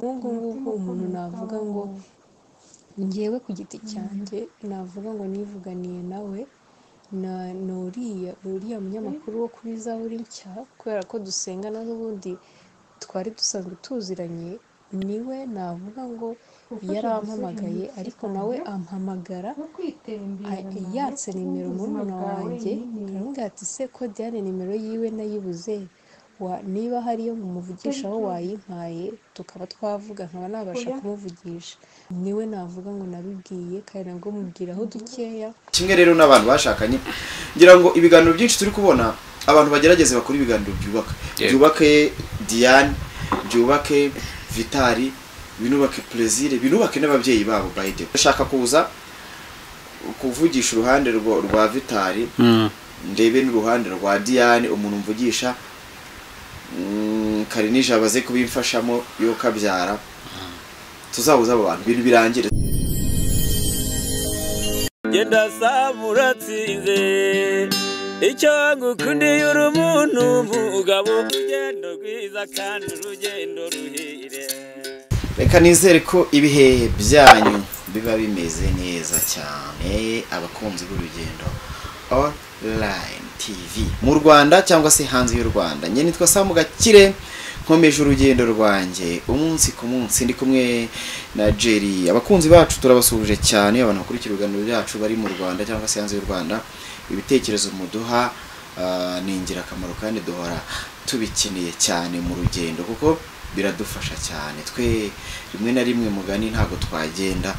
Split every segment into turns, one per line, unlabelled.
Nk'ubu ngubu umuntu navuga ngo ngewe ku giti cyanjye navuga ngo nivuganiye nawe ni uriya munyamakuru wo kuri Zaburi Nshya, kubera ko dusenga n'ubundi twari dusanzwe tuziranye, niwe navuga ngo yarampamagaye, ariko nawe ampamagara yatse nimero murumuna wanjye, aramubwira ati se ko Diane nimero yiwe nayibuze, niba hariyo mumuvugishaho wayimpaye tukaba twavuga nkaba nabasha kumuvugisha. Niwe navuga ngo nabibwiye kandi nabwo mubwiraho dukeya.
Kimwe rero n'abantu bashakanye, ngira ngo ibiganiro byinshi turi kubona abantu bagerageze bakora ibiganiro byubaka, byubake Diane, byubake Vitali, binubake Plaisir, binubake n'ababyeyi babo. By the way, ndashaka kuza kuvugisha uruhande rwa Vitali, ndebe n'uruhande rwa Diane, umuntu mvugisha Karinija baze kubimfashamo yo kabyara, tuzabuza abo bantu ibintu birangire.
Genda samuratsinze icyo ngukundiye uri umuntu mugabo, urugendo rwiza kandi urugendo ruhire.
Reka nizere ko ibihe byanyu biba bimeze neza cyane, abakunzi b'urugendo online TV mu Rwanda cyangwa se hanze y'u Rwanda. Njye nitwa Samu Gakire, nkomeje urugendo rwanjye umunsi ku munsi, ndi kumwe na Jerry. Abakunzi bacu turabasuhuje cyane, abantu bakurikira ibiganiro byacu bari mu Rwanda cyangwa se hanze y'u Rwanda, ibitekerezo muduha ni ingirakamaro kandi duhora tubikeneye cyane mu rugendo, kuko biradufasha cyane. Twe rimwe na rimwe mugani ntago twagenda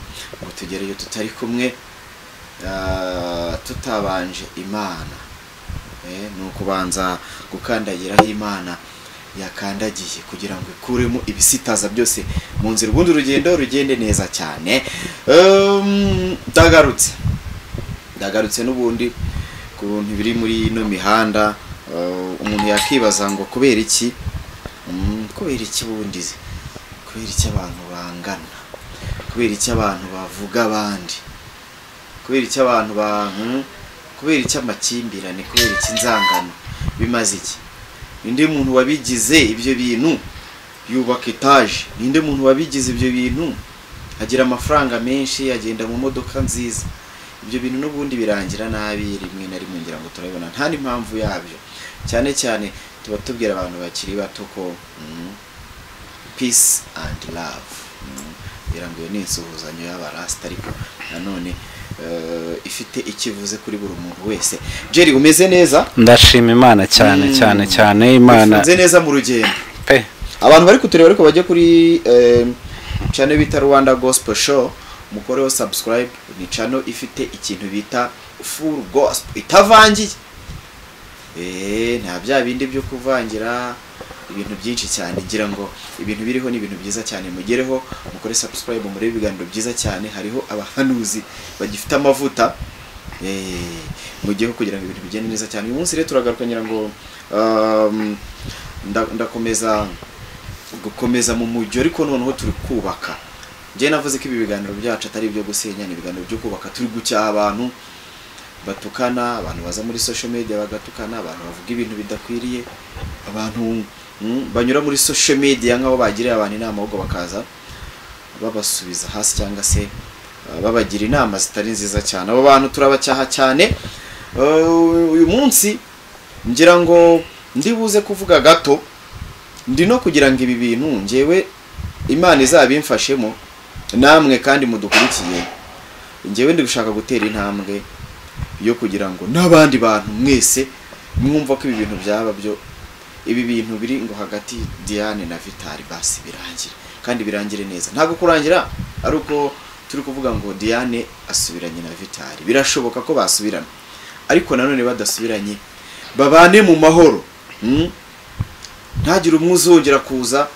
ngo tugereyo tutari kumwe, tutabanje Imana. Ni ukubanza gukandagiraho Imana yakandagiye kugira ngo ikuremo ibisitaza byose mu nzira, ubundi urugendo rugende neza cyane. Ndagarutse n'ubundi ku bintu biri muri ino mihanda. Umuntu yakibaza ngo kubera iki, kubera iki bundi, kubera iki abantu bangana, kubera iki abantu bavuga abandi, kubera iki abantu kubera iki amakimbirane, kubera iki inzangano, bimaze iki? Ninde muntu wabigize ibyo bintu yubaka etaje? Ninde muntu wabigize ibyo bintu agira amafaranga menshi, agenda mu modoka nziza? Ibyo bintu n'ubundi birangira nabi rimwe na rimwe, ngira ngo turabibona nta n'impamvu yabyo. Cyane cyane tuba tubwira abantu bakiri bato ko peace and love, ngira ngo iyo ni insuhuzanyo y'abarasta, ariko nanone ifite ikivuze kuri buri muntu wese. Jerry, umeze neza?
Ndashima Imana cyane cyane cyane. Imana
ufunze neza mu rugendo
pe.
Abantu bari kutureba ariko bajye kuri channel bita Rwanda Gospel Show, mukoreho subscribe. Ni channel ifite ikintu bita full gospel itavangiye, nta bya bindi byo kuvangira ibintu byinshi cyane. Ngira ngo ibintu biriho ni ibintu byiza cyane, mugereho mukore subscribe, murebe ibiganiro byiza cyane. Hariho abahanuzi bagifite amavuta, mugeho kugira ngo ibintu bigende neza cyane. Uyu munsi rero turagaruka, ngira ngo ndakomeza gukomeza mu mujyo, ariko noneho turi kubaka. Njye navuze ko ibi biganiro byacu atari ibyo gusenya, ni ibiganiro byo kubaka. Turi gucyaha abantu batukana, abantu baza muri social media bagatukana, abantu bavuga ibintu bidakwiriye, abantu banyura muri social media nk'aho bagiriye abantu inama, ahubwo bakaza babasubiza hasi cyangwa se babagira inama zitari nziza cyane. Abo bantu turabacyaha cyane. Uyu munsi ngira ngo ndibuze kuvuga gato, ndi no kugira ngo ibi bintu ngewe Imana izabimfashemo namwe kandi mudukurikiye. Ngewe ndi gushaka gutera intambwe yo kugira ngo n'abandi bantu mwese mwumva ko ibi bintu byaba byo, ibi bintu biri ngo hagati Diane na Vitali basi birangire, kandi birangire neza. Ntabwo kurangira ari uko turi kuvuga ngo Diane asubiranye na Vitali, birashoboka ko basubirana, ariko nanone badasubiranye babane mu mahoro. Ntagire umwe uzongera kuza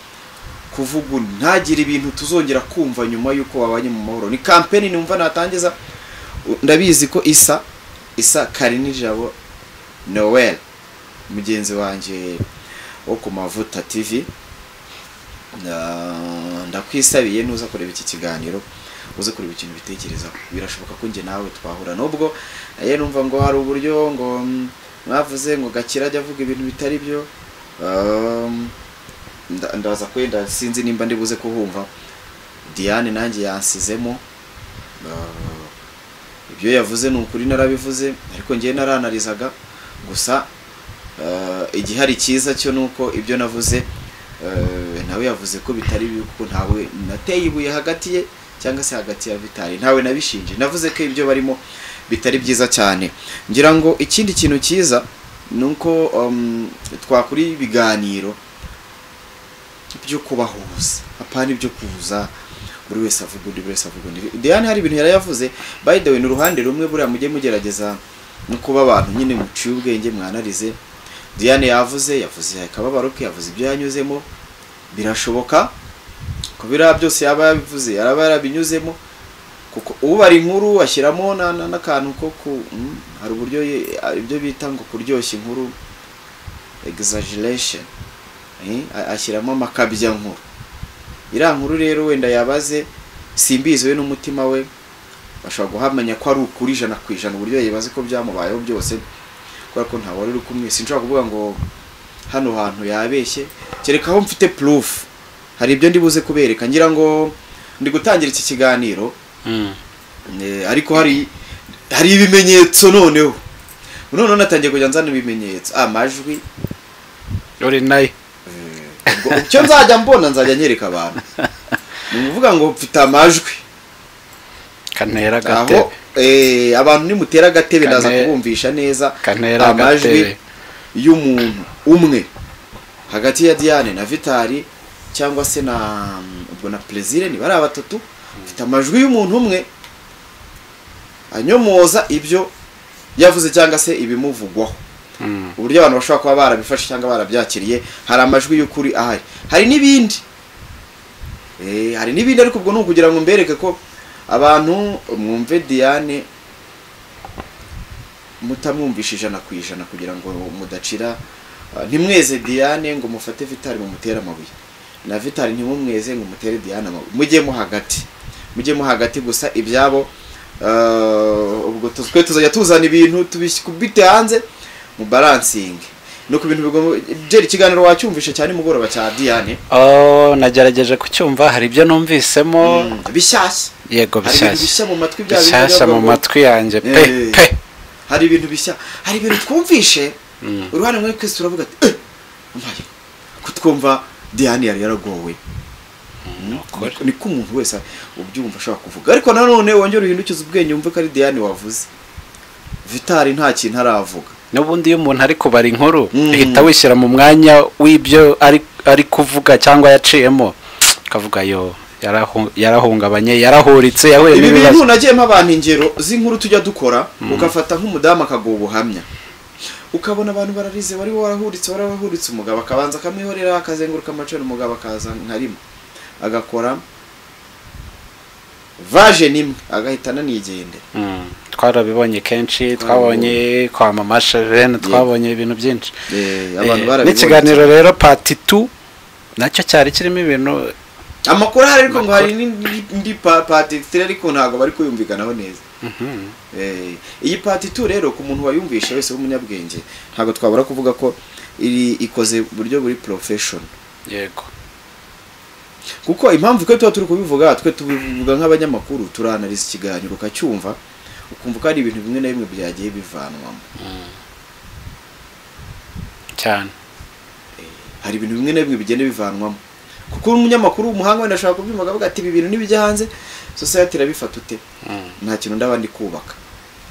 kuvuga, ntagire ibintu tuzongera kumva nyuma y'uko babanye mu mahoro. Ni campaign numva natangiza. Ndabizi ko Isa Karinijabo Noel mugenzi wanjye wo ku Mavuta TV, ndakwisabiye nuza kureba iki kiganiro, uze kureba ikintu bitekerezaho. Birashoboka ko njye nawe twahura, nubwo naye numva ngo hari uburyo ngo mwavuze ngo Gakire ajya avuga ibintu bitari byo. Ndaza kwenda, sinzi nimba ndibuze kuhumva. Diane nanjye yansizemo. Ibyo yavuze ni ukuri, narabivuze, ariko ngiye naranarizaga gusa. Igihari cyiza cyo nuko ibyo navuze nawe yavuze ko bitari bibi, kuko ntawe nateye ibuye hagati ye cyangwa se hagati ya Vitali, ntawe nabishinje. Navuze ko ibyo barimo bitari byiza cyane. Ngira ngo ikindi kintu cyiza nuko twakuri ibiganiro byo kubahuza, apana ibyo kuza buri wese avuga undi, buri wese avuga undi. Diane hari ibintu yarayavuze, by the way, ni uruhande rumwe. Buriya mujye mugerageza no kuba abantu nyine muciye ubwenge, mwanarize. Diane yavuze akababaro ke, yavuze ibyo yanyuzemo. Birashoboka ko biriya byose yaba yabivuze yaraba yarabinyuzemo, kuko ubara inkuru ashyiramo n'akantu ko ku hari uburyo ibyo bita ngo kuryoshya inkuru, exaggeration, ashyiramo amakabya nkuru. Iriya nkuru rero wenda yabaze simbizi we n'umutima we bashobora guhamanya ko ari ukuri 100% uburyo yibaze ko byamubayeho byose, kubera ko nta wari uri kumwe. Sinshobora kuvuga ngo hano hantu yabeshye, kereka aho mfite proof. Hari ibyo ndibuze kubereka. Ngira ngo ndi gutangira iki kiganiro, ariko hari ibimenyetso. Noneho natangiye kujya nzana ibimenyetso, amajwi
uri nayo.
Icyo nzajya mbona nzajya nyereka abantu. Ni ukuvuga ngo mfite amajwi
kantera agatebe.
Abantu nimutera agatebe ndaza kubumvisha neza amajwi y'umuntu umwe hagati ya Diane na Vitali cyangwa se na ubwo na Plaisir, ni bari batatu. Mfite amajwi y'umuntu umwe anyomoza ibyo yavuze cyangwa se ibimuvugwaho, uburyo abantu bashobora kuba barabifashe cyangwa barabyakiriye. Hari amajwi y'ukuri ahari, hari n'ibindi, hari n'ibindi, ariko ubwo ni ukugira ngo mbereke ko abantu mwumve Diane mutamwumvisha 100% kugira ngo mudacira. Ntimweze Diane ngo mufate Vitali mumutere amabuye, na Vitali ntimumweze ngo mutere Diane amabuye. Mujye mo hagati gusa ibyabo. Ubwo twe tuzajya tuzana ibintu tubikubite hanze mu balancing no ku bintu bigomba. Jerry, ikiganiro wacyumvishe cyane mugoroba cya Diane?
Nagerageje kucyumva, hari ibyo numvisemo
bishyashya.
Yego, bishyashya,
bishya mu matwi, bya
bishyashya mu matwi yanjye pe pe.
Hari ibintu bishya, hari ibintu twumvishe uruhande rumwe twese turavuga ati mbaye kutwumva Diane yari yaragowe. Niko umuntu wese ubyumva ashobora kuvuga, ariko nanone wongera uhindukiza ubwenge wumve ko ari Diane wavuze, Vitali nta kintu aravuga.
N'ubundi iyo umuntu ari kubara inkuru uhita wishyira mu mwanya w'ibyo ari kuvuga cyangwa yaciyemo, akavuga yo yarahungabanye, yarahuritse, yahuye
n'ibibazo. Ibi bintu nagiyemo abantu ingero z'inkuru tujya dukora, ugafata nk'umudamu akaguha ubuhamya, ukabona abantu bararize, wari warahuritse, umugabo akabanza akamwihorera, akazenguruka amacana, umugabo akaza nka rimwe agakora vaje nimwe agahita ananigendera.
Twarabibonye kenshi, twabonye kwa mama Charlene, twabonye ibintu byinshi. N'ikiganiro rero part 2 nacyo cyari kirimo ibintu,
amakuru ahari, ariko ngo hari n'indi part 3 ariko ntago bari kuyumvikanaho neza. Iyi part 2 rero ku muntu wayumvisha wese w'umunyabwenge ntago twabura kuvuga ko iri ikoze buryo buri profession.
Yego,
kuko impamvu twe tuba turi kubivuga, twe tubivuga nk'abanyamakuru, turanaliza ikiganiro ukacyumva ukumva ko ari ibintu bimwe na bimwe byagiye bivanwamo
cyane.
Hari ibintu bimwe na bimwe bigenda bivanwamo, kuko umunyamakuru w'umuhanga wenda ashobora kubyumva akavuga ati ibi bintu nibijya hanze society irabifata ute, nta kintu ndaba ndi kubaka,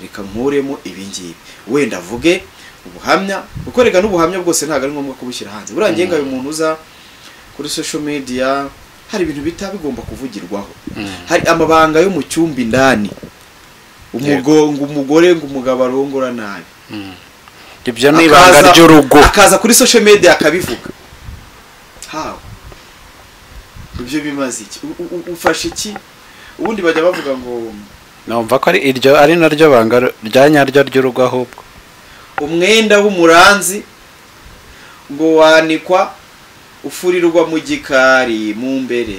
reka nkuremo ibi ngibi, wenda avuge ubuhamya, kuko reka n'ubuhamya bwose ntabwo ari ngombwa kubushyira hanze. Buriya ngenga uyu muntu uza kuri social media hari ibintu bita bigomba kuvugirwaho, hari amabanga yo mu cyumba indani, umugongo umugore ngo umugabo arongora nabi,
ibyo ni ibanga ry'urugo,
akaza kuri social media akabivuga. How ibyo bimaze iki? Ufashe iki? Ubundi bajya bavuga ngo
numva ko ari iryo ari naryo banga rya nyaryo ry'urugo, ahubwo
umwenda w'umuranzi ngo wanikwa ufurirwa mu gikari mu mbere.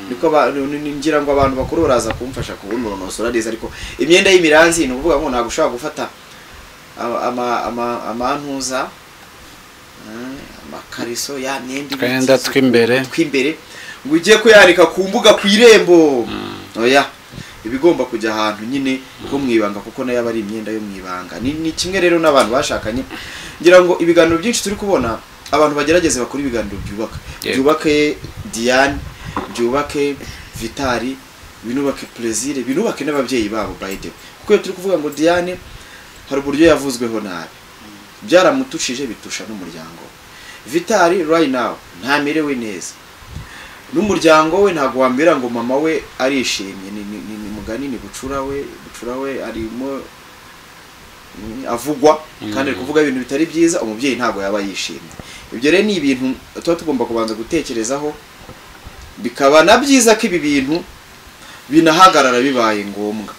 Niko ngira ngo abantu bakuru baraza kumfasha kubunonosora neza, ariko imyenda y'imiranzi ni ukuvuga ngo ntabwo ushobora gufata amantuza Amakariso, ya myenda
Twenda tw'imbere.
Tw'imbere, ngo ugiye kuyanika ku mbuga ku irembo. Oya, ibigomba kujya ahantu nyine ho mu ibanga, kuko nayo aba ari imyenda yo mu ibanga. Ni kimwe rero n'abantu bashakanye. Ngira ngo ibiganiro byinshi turi kubona, abantu bagerageze bakora ibiganiro byubaka, byubake Diane, byubake Vitali, binubake Plaisir, binubake n'ababyeyi babo, by the way. Kuko iyo turi kuvuga ngo Diane hari uburyo yavuzweho nabi, byaramutushije, bitusha n'umuryango we. Vitali right now ntamerewe neza n'umuryango we. Ntabwo wambwira ngo mama we arishimye. Ni mugani, ni bucura we, bucura we arimo avugwa kandi ari kuvuga ibintu bitari byiza. Umubyeyi ntabwo yaba yishimye. Ibyo rero ni ibintu tuba tugomba kubanza gutekerezaho, bikaba na byiza ko ibi bintu binahagarara bibaye ngombwa,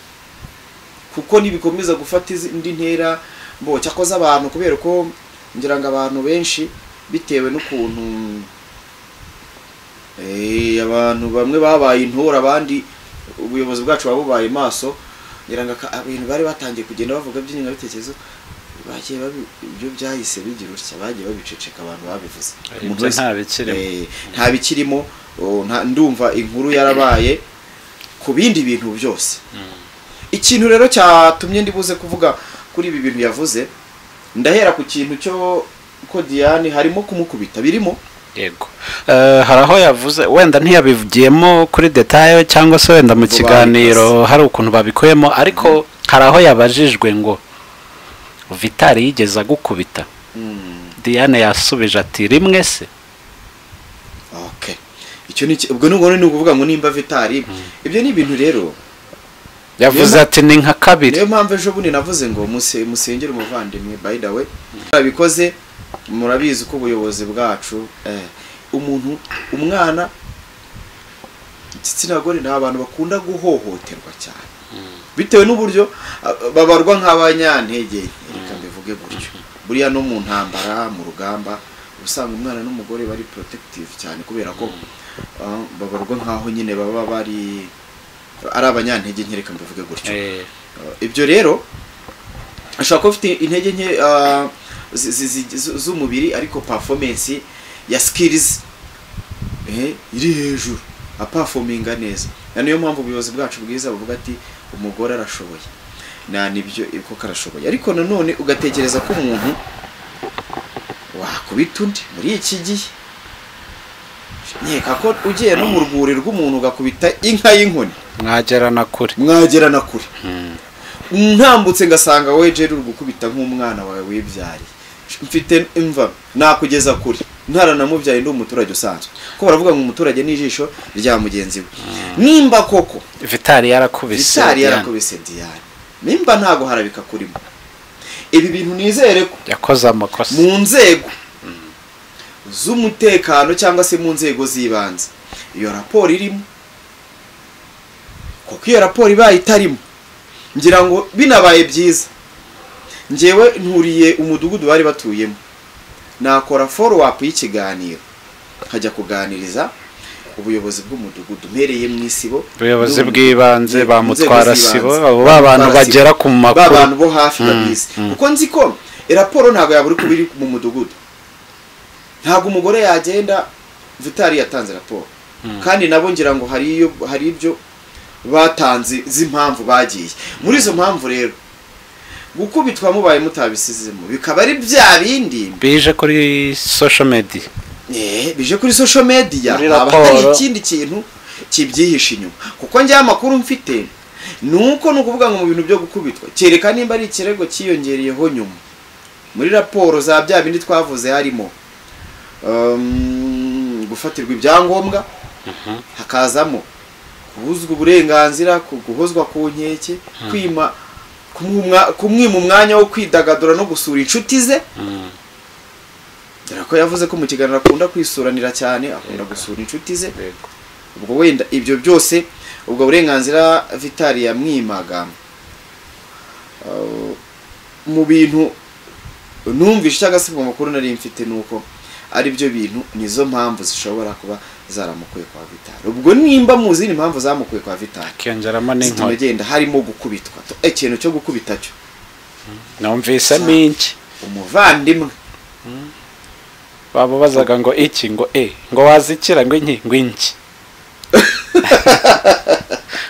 kuko nibikomeza gufata indi ntera mbo cyakoze abantu, kubera ko ngira ngo abantu benshi, bitewe n'ukuntu abantu bamwe babaye intora, abandi ubuyobozi bwacu buba bubaye maso, ngira ngo ibintu bari batangiye kugenda bavuga by'ingengabitekerezo bagiye ibyo byahise bigira utya, bagiye babiceceka abantu babivuze.
Ibyo
Umuntu wese-
nta bikirimo.
Nta bikirimo. Oh, ndumva inkuru yarabaye ku bindi bintu byose. Ikintu rero cyatumye ndibuze kuvuga kuri ibi bintu yavuze, ndahera ku kintu cyo ko Diane harimo kumukubita birimo.
Yego. Hari aho yavuze, wenda ntiyabivugiyemo kuri détail, cyangwa se wenda mu
Ngo
kiganiro hari ukuntu babikuyemo, ariko hari aho yabajijwe ngo Vitali yigeze agukubita? Diane yasubije ati: "Rimwe se?"
Okay, icyo ni ubwo ni ukuvuga ngo nimba Vitali, ibyo ni ibintu rero
Yavuze ati ni nka kabiri.
Niyo mpamvu ejo bundi navuze ngo musengere umuvandimwe. By the way, babikoze murabizi ko ubuyobozi bwacu, umuntu, umwana, igitsina gore ni abantu bakunda guhohoterwa cyane, bitewe n'uburyo babarwa nk'abanyantege nke, reka mbivuge gutyo. Buriya no mu ntambara, mu rugamba, usanga umwana n'umugore bari protective cyane, kubera ko babarwa nk'aho nyine baba bari ari abanyantege nke, reka mbivuge gutyo. Ibyo rero ashobora kuba afite intege nke z'umubiri, ariko performance ya skills iri hejuru, aperforminga neza. Na niyo mpamvu ubuyobozi bwacu bwiza buvuga ati umugore arashoboye, na nibyo koko arashoboye. Ariko nanone ugatekereza ko umuntu wakubita undi muri iki gihe, nkeka ko ugiye no mu rwuri rw'umuntu ugakubita inka y'inkoni,
Mwagerana kure.
Mwagerana kure. Ntambutse ngasanga wowe Jerry uri gukubita nk'umwana wawe wibyariye, mfite imva, nakugeza kure ntaranamubyaye, ndi umuturage usanzwe, ko baravuga ngo umuturage ni ijisho rya mugenzi we. Nimba koko
Vitali yarakubise
Vitali
Diane.
Yarakubise Diane, nimba ntago harabika kurimo ibi bintu, nizere ko
Yakoze amakosa.
mu nzego z'umutekano cyangwa se mu nzego z'ibanze iyo raporo irimo, kuko iyo raporo ibaye itarimo, ngira ngo binabaye byiza, ngewe nturiye umudugudu bari batuyemo, nakora follow up y'ikiganiro, nkajya kuganiriza ubuyobozi bw'umudugudu mpereye mu isibo.
Ubuyobozi bw'ibanze, ba
Mu nzego
mutwara sibo,
z'ibanze.
abo ba bantu
Mutwara sibo.
bagera ku
Ba
makuru.
bantu bo hafi babizi, kuko nzi ko raporo ntabwo yabura kuba iri mu mudugudu. Ntabwo umugore yagenda, Vitali yatanze raporo, kandi nabo ngira ngo hari iyo, hari ibyo batanze z'impamvu bagiye. Muri izo mpamvu rero gukubitwa mubaye mutabisizemo, bikaba ari bya bindi
bije kuri social media.
Bije kuri social media,
Muri
haba hari
raporo.
ikindi kintu kibyihishe inyuma, kuko njyewe amakuru mfite ni uko, ni ukuvuga ngo mu bintu byo gukubitwa, kereka nimba ari ikirego cyiyongereyeho nyuma muri raporo za bya bindi twavuze, harimo gufatirwa ibyangombwa, hakazamo kubuzwa uburenganzira, guhozwa ku nkeke, kwima kumwima umwanya wo kwidagadura no gusura inshuti ze, dore ko yavuze ko mu kiganiro akunda kwisuranira cyane, akunda gusura inshuti ze. Ubwo wenda ibyo byose, ubwo burenganzira Vitali yamwimaga, mu bintu numvishe cyangwa se mu makuru nari mfite, ni uko ari byo bintu, nizo mpamvu zishobora kuba zaramukuye kwa Vitali. Ubwo nimba mu zindi mpamvu zamukuye kwa Vitali
Akiyongeramo
zituma
n'inkoni,
agenda harimo gukubitwa, ikintu cyo gukubita cyo
numvisemo inki.
Umuvandimwe.
Bamubazaga ngo iki, ngo ngo wazikira, ngo inki, ngo inki.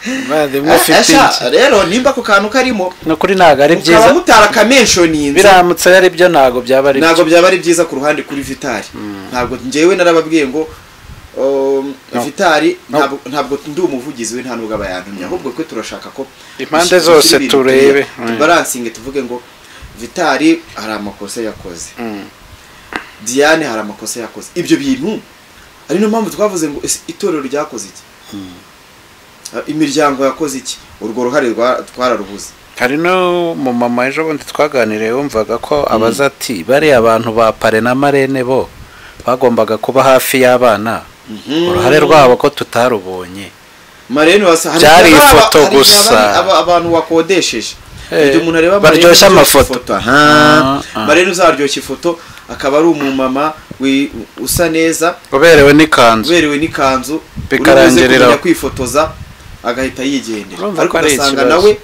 Umuvandimwe ufite inki.
Rero nimba ako kantu karimo,
ni ukuri ntabwo ari byiza.
Mukaba mutarakamentioninze.
Biramutse ari byo ntabwo byaba ari byo.
Ntabwo byaba ari byiza ku ruhande kuri Vitali. Ntabwo njyewe narababwiye ngo Vitali ntabwo ndi umuvugizi we, nta nubwo aba yantumye, ahubwo twe turashaka ko
impande zose turebe
balansinge, tuvuge ngo Vitali hari amakosa yakoze, Diane hari amakosa yakoze. Ibyo bintu ari no mpamvu twavuze ngo itorero ryakoze iki, imiryango yakoze iki, urwo ruhare twararubuze.
Hari no mu mama ejo bundi twaganiriye wumvaga ko abaza ati bariya abantu ba pare na marene bo bagombaga kuba hafi y'abana, uruhare rwabo ko tutarubonye.
Marene
byari ifoto gusa,
abantu wakodesheje ibyo umuntu areba
baryoshya amafoto.
Marene uzaryoshya ifoto akaba ari umumama usa neza
uberewe n'ikanzu,
bikarangirira kwifotoza agahita yigendera. Ariko ugasanga nawe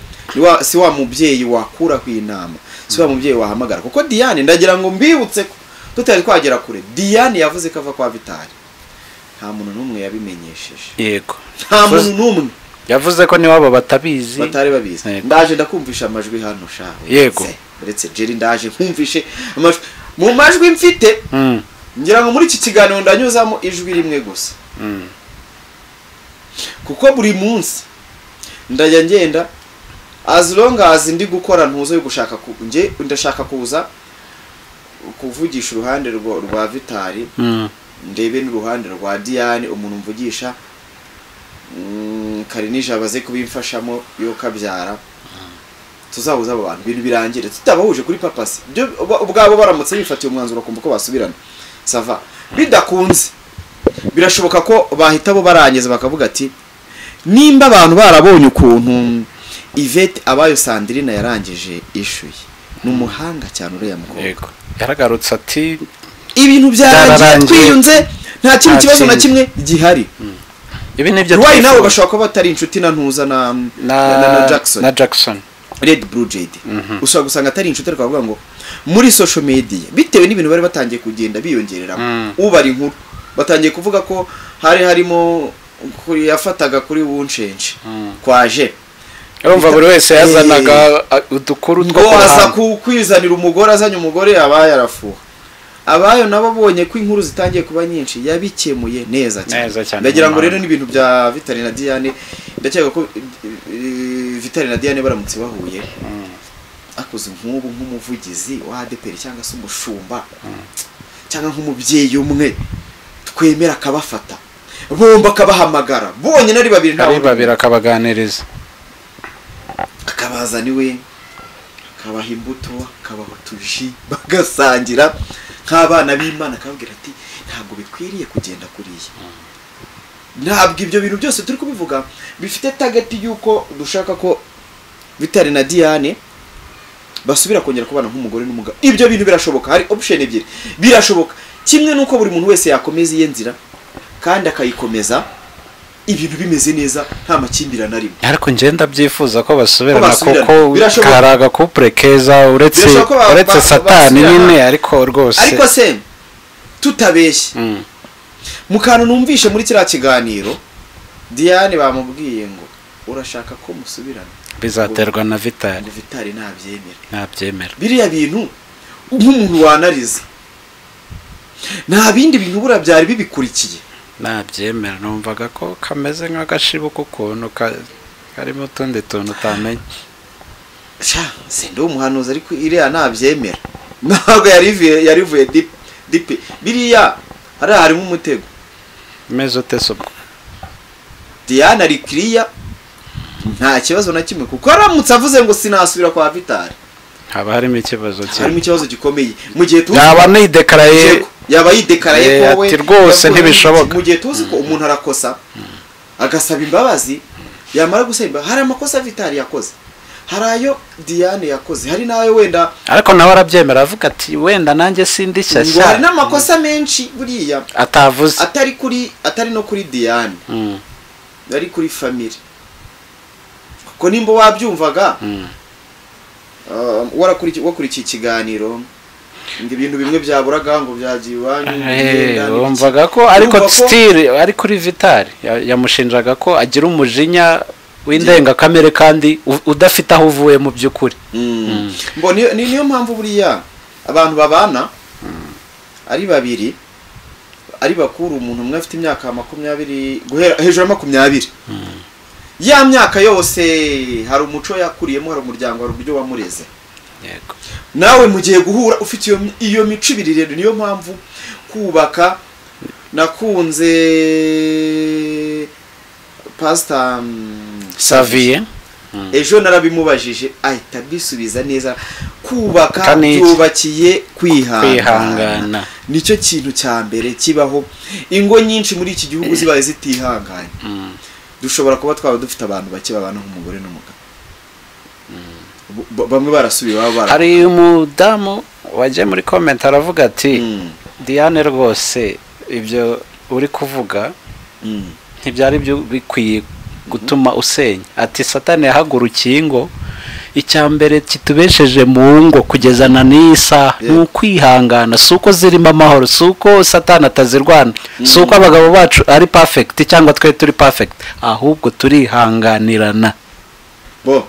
si wa mubyeyi wakura ku inama, si wa mubyeyi wahamagara. Kuko Diane, ndagira ngo mbibutse ko tutari twagera kure, Diane yavuze ko ava kwa Vitali nta muntu n'umwe yabimenyesheje.
Yego,
nta muntu n'umwe
yavuze ko niwabo batabizi,
batari babizi. Ndaje ndakumvisha amajwi hano sha.
Yego,
uretse Jerry ndaje nkumvishe amajwi. Mu majwi mfite ngira ngo muri iki kiganiro ndanyuzamo ijwi rimwe gusa, kuko buri munsi ndajya ngenda as long as ndi gukora ntuzo yo gushaka nge ndashaka kuza kuvugisha uruhande rwa Vitali, ndebe n'uruhande rwa Diane, umuntu mvugisha Karinija baze kubimfashamo yo kabyara, tuzahuza abo bantu ibintu birangire tutabahuje kuri papasi. Byo ubwabo baramutse bifatiye umwanzuro kumva ko basubirana sava, bidakunze birashoboka ko bahita bo barangiza bakavuga ati nimba abantu barabonye ukuntu Yvette abayo Sandrine yarangije ishuye, ni umuhanga cyane uriya mukobwa.
Yego, yaragarutse ati
ibintu byarangiye twiyunze, nta kintu kibazo na kimwe gihari.
Ibi nibyo
twari nabo bashobora kuba batari inshuti na Ntuza na Jackson,
na Jackson
Red Blue Jade. Ushobora gusanga atari inshuti, ariko bavuga ngo muri social media bitewe n'ibintu bari batangiye kugenda biyongereramo, ubari inkuru batangiye kuvuga ko hari harimo kuri yafataga kuri wunshenje kwaje.
Urumva buri wese yazanaga udukuru
two aza kwizanira umugore, azanye umugore abaye arafuha. Abayo nabo bonye ko inkuru zitangiye kuba nyinshi yabikemuye neza cyane. Ndagira ngo rero n'ibintu bya Vitali na Diane, ndakeka ko Vitali na Diane baramutse bahuye akoze nk'ubu nk'umuvugizi wa ADPR cyangwa se umushumba cyangwa nk'umubyeyi umwe twemera akabafata bomba akabahamagara bonyine ari babiri,
nta babiri akabaganiriza,
akabazana iwe, akabaha imbuto, akabaha utuji, bagasangira nk'abana b'Imana, akababwira ati ntabwo bikwiriye kugenda kuriya. Ntabwo ibyo bintu byose turi kubivuga bifite target yuko dushaka ko Vitali na Diane basubira kongera kubana nk'umugore n'umugabo. Ibyo bintu birashoboka, hari option ebyiri birashoboka. Kimwe nuko buri muntu wese yakomeza iye nzira kandi akayikomeza ibintu bimeze neza nta makimbirane arimo.
Ariko nje ndabyifuza ko basubirana kuko karaga couple keza, uretse satani nyine, ariko rwose.
Ariko se tutabeshye, mu kantu numvishe muri kiriya kiganiro Diane bamubwiye ngo urashaka ko musubirana
bizaterwa na Vitali,
ngo Vitali ntabyemera,
ntabyemera
biriya bintu. Nk'umuntu wanariza nta bindi bintu bura byari bibikurikiye,
nabyemera. Numvaga ko kameze nk'agashibuko ukuntu karimo utundi tuntu utamenye.
Sha sindi umuhanuzi, ariko iriya nabyemera ntabwo yarivuye dipi biriya hariya harimo umutego.
Meze ute se ubwo?
Diane ari kiriya nta kibazo na kimwe, kuko aramutse avuze ngo sinasubira kwa Vitali
haba harimo ikibazo
cyane, harimo ikibazo gikomeye. Mu gihe tuzi
yaba nidekaraye,
yaba yidekaraye ko we
rwose ntibishoboka.
Mu gihe tuzi ko umuntu arakosa agasaba imbabazi, yamara gusaba imbabazi, hari amakosa Vitali yakoze, hari ayo Diane yakoze, hari n'ayo wenda,
ariko nawe arabyemera avuga ati wenda nanjye sindi shyashya.
Hari n'amakosa menshi buriya
atavuze,
atari no kuri Diane, ari kuri family. Kuko nimba wabyumvaga wakurikiye ikiganiro Ngo ibintu bimwe byaburaga ngo byagiye iwanyu, imyenda n'ibiki.
Wumvaga ko ariko
Urumva ko-
still ari kuri Vital yamushinjaga ko agira umujinya w'indengakamere kandi udafite aho uvuye mu by'ukuri.
Mbo niyo mpamvu buriya abantu babana ari babiri, ari bakuru, umuntu umwe afite imyaka 20 guhera hejuru ya 20, ya myaka yose hari umuco yakuriyemo, hari umuryango, hari uburyo wamureze. Nawe mugiye guhura ufite iyo mico ibiri. Rero niyo mpamvu kubaka, nakunze Pastor
Savier.
Ejo narabimubajije ahita abisubiza neza: kubaka
Kaniki.
byubakiye kwihangana.
Kwihangana.
Nicyo kintu cya mbere kibaho. Ingo nyinshi muri iki gihugu zibaye zitihanganye, dushobora kuba twaba dufite abantu bake babana nk'umugore n'umugabo. Bamwe barasubiye baba bara
Hari umudamu wagiye muri comment aravuga ati: "Diane rwose, ibyo uri kuvuga ntibyari byo bikwiye gutuma usenya." Ati: "Satani yahagurukiye ingo. Icya mbere kitubesheje mu ngo kugeza na n'iyi saha ni ukwihangana. Si uko zirimo amahoro, si uko Satani atazirwana, si uko abagabo bacu ari perfect cyangwa twe turi perfect, ahubwo turihanganirana."
Bo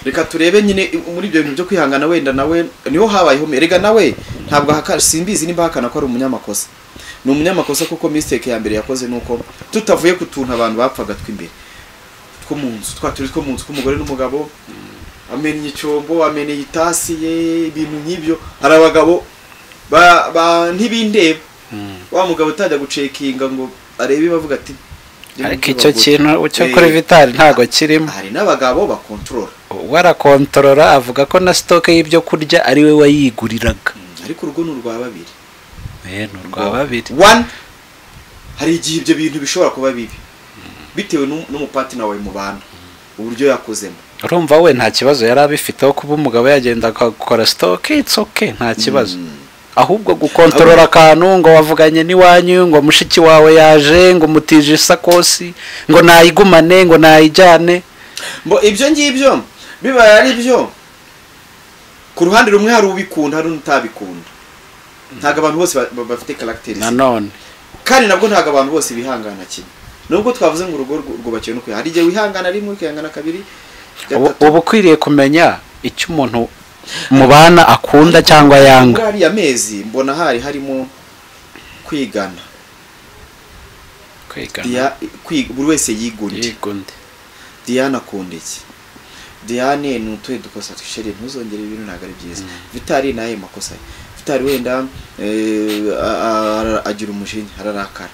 reka turebe nyine muri ibyo bintu byo kwihangana, wenda nawe niho habayeho. Erega nawe ntabwo ahakana, simbizi nimba ahakana ko ari umunyamakosa. Ni umunyamakosa, kuko mistake ya mbere yakoze ni uko tutavuye ku tuntu abantu bapfaga tw'imbere two mu nzu, twa turi two mu nzu tw'umugore n'umugabo, amennye icyombo, ameneye itasi ye, ibintu nk'ibyo. Hari abagabo ba ntibindeba, wa mugabo utajya gucekinga ngo arebe, bavuga ati:
Ariko icyo kintu cyo kuri Vital ntago kirimo.
Hari n'abagabo bakontorora.
We arakontorora, avuga ko na stock y'ibyo kurya ari we wayiguriraga.
Ariko urugo ni urwa babiri.
Ni urwa babiri.
One, hari igihe ibyo bintu bishobora kuba bibi bitewe n'umupartner wawe mubana, uburyo yakozemo.
Urumva we nta kibazo yari abifiteho kuba umugabo yagenda akakora stock, it's okay, nta kibazo. Ahubwo gukontorora akantu ngo wavuganye n'iwanyu, ngo mushiki wawe yaje, ngo mutije isakosi, ngo nayigumane, ngo nayijyane.
Mbo ibyo ngibyo bibaye ari byo, ku ruhande rumwe hari ubikunda, hari n'utabikunda. Ntabwo abantu bose bafite caractère.
Nanone.
Kandi nabwo ntabwo abantu bose bihangana kimwe, nubwo twavuze ngo urugo rwubakiwe no kwiha. Hari igihe wihangana rimwe, ukihangana kabiri, gatatu.
Uba ukwiriye kumenya icyo umuntu mubana akunda cyangwa yanga.
Muri ariya mezi mbona hari harimo kwigana.
Kwigana.
Buri wese yiga undi.
Yiga undi.
Diane akunda iki? Diane ni utuhe dukosa? Chérie, ntuzongere, ibintu ntabwo ari byiza. Vitali ni ayahe makosa ye? Vitali wenda agira umujinya, ararakara.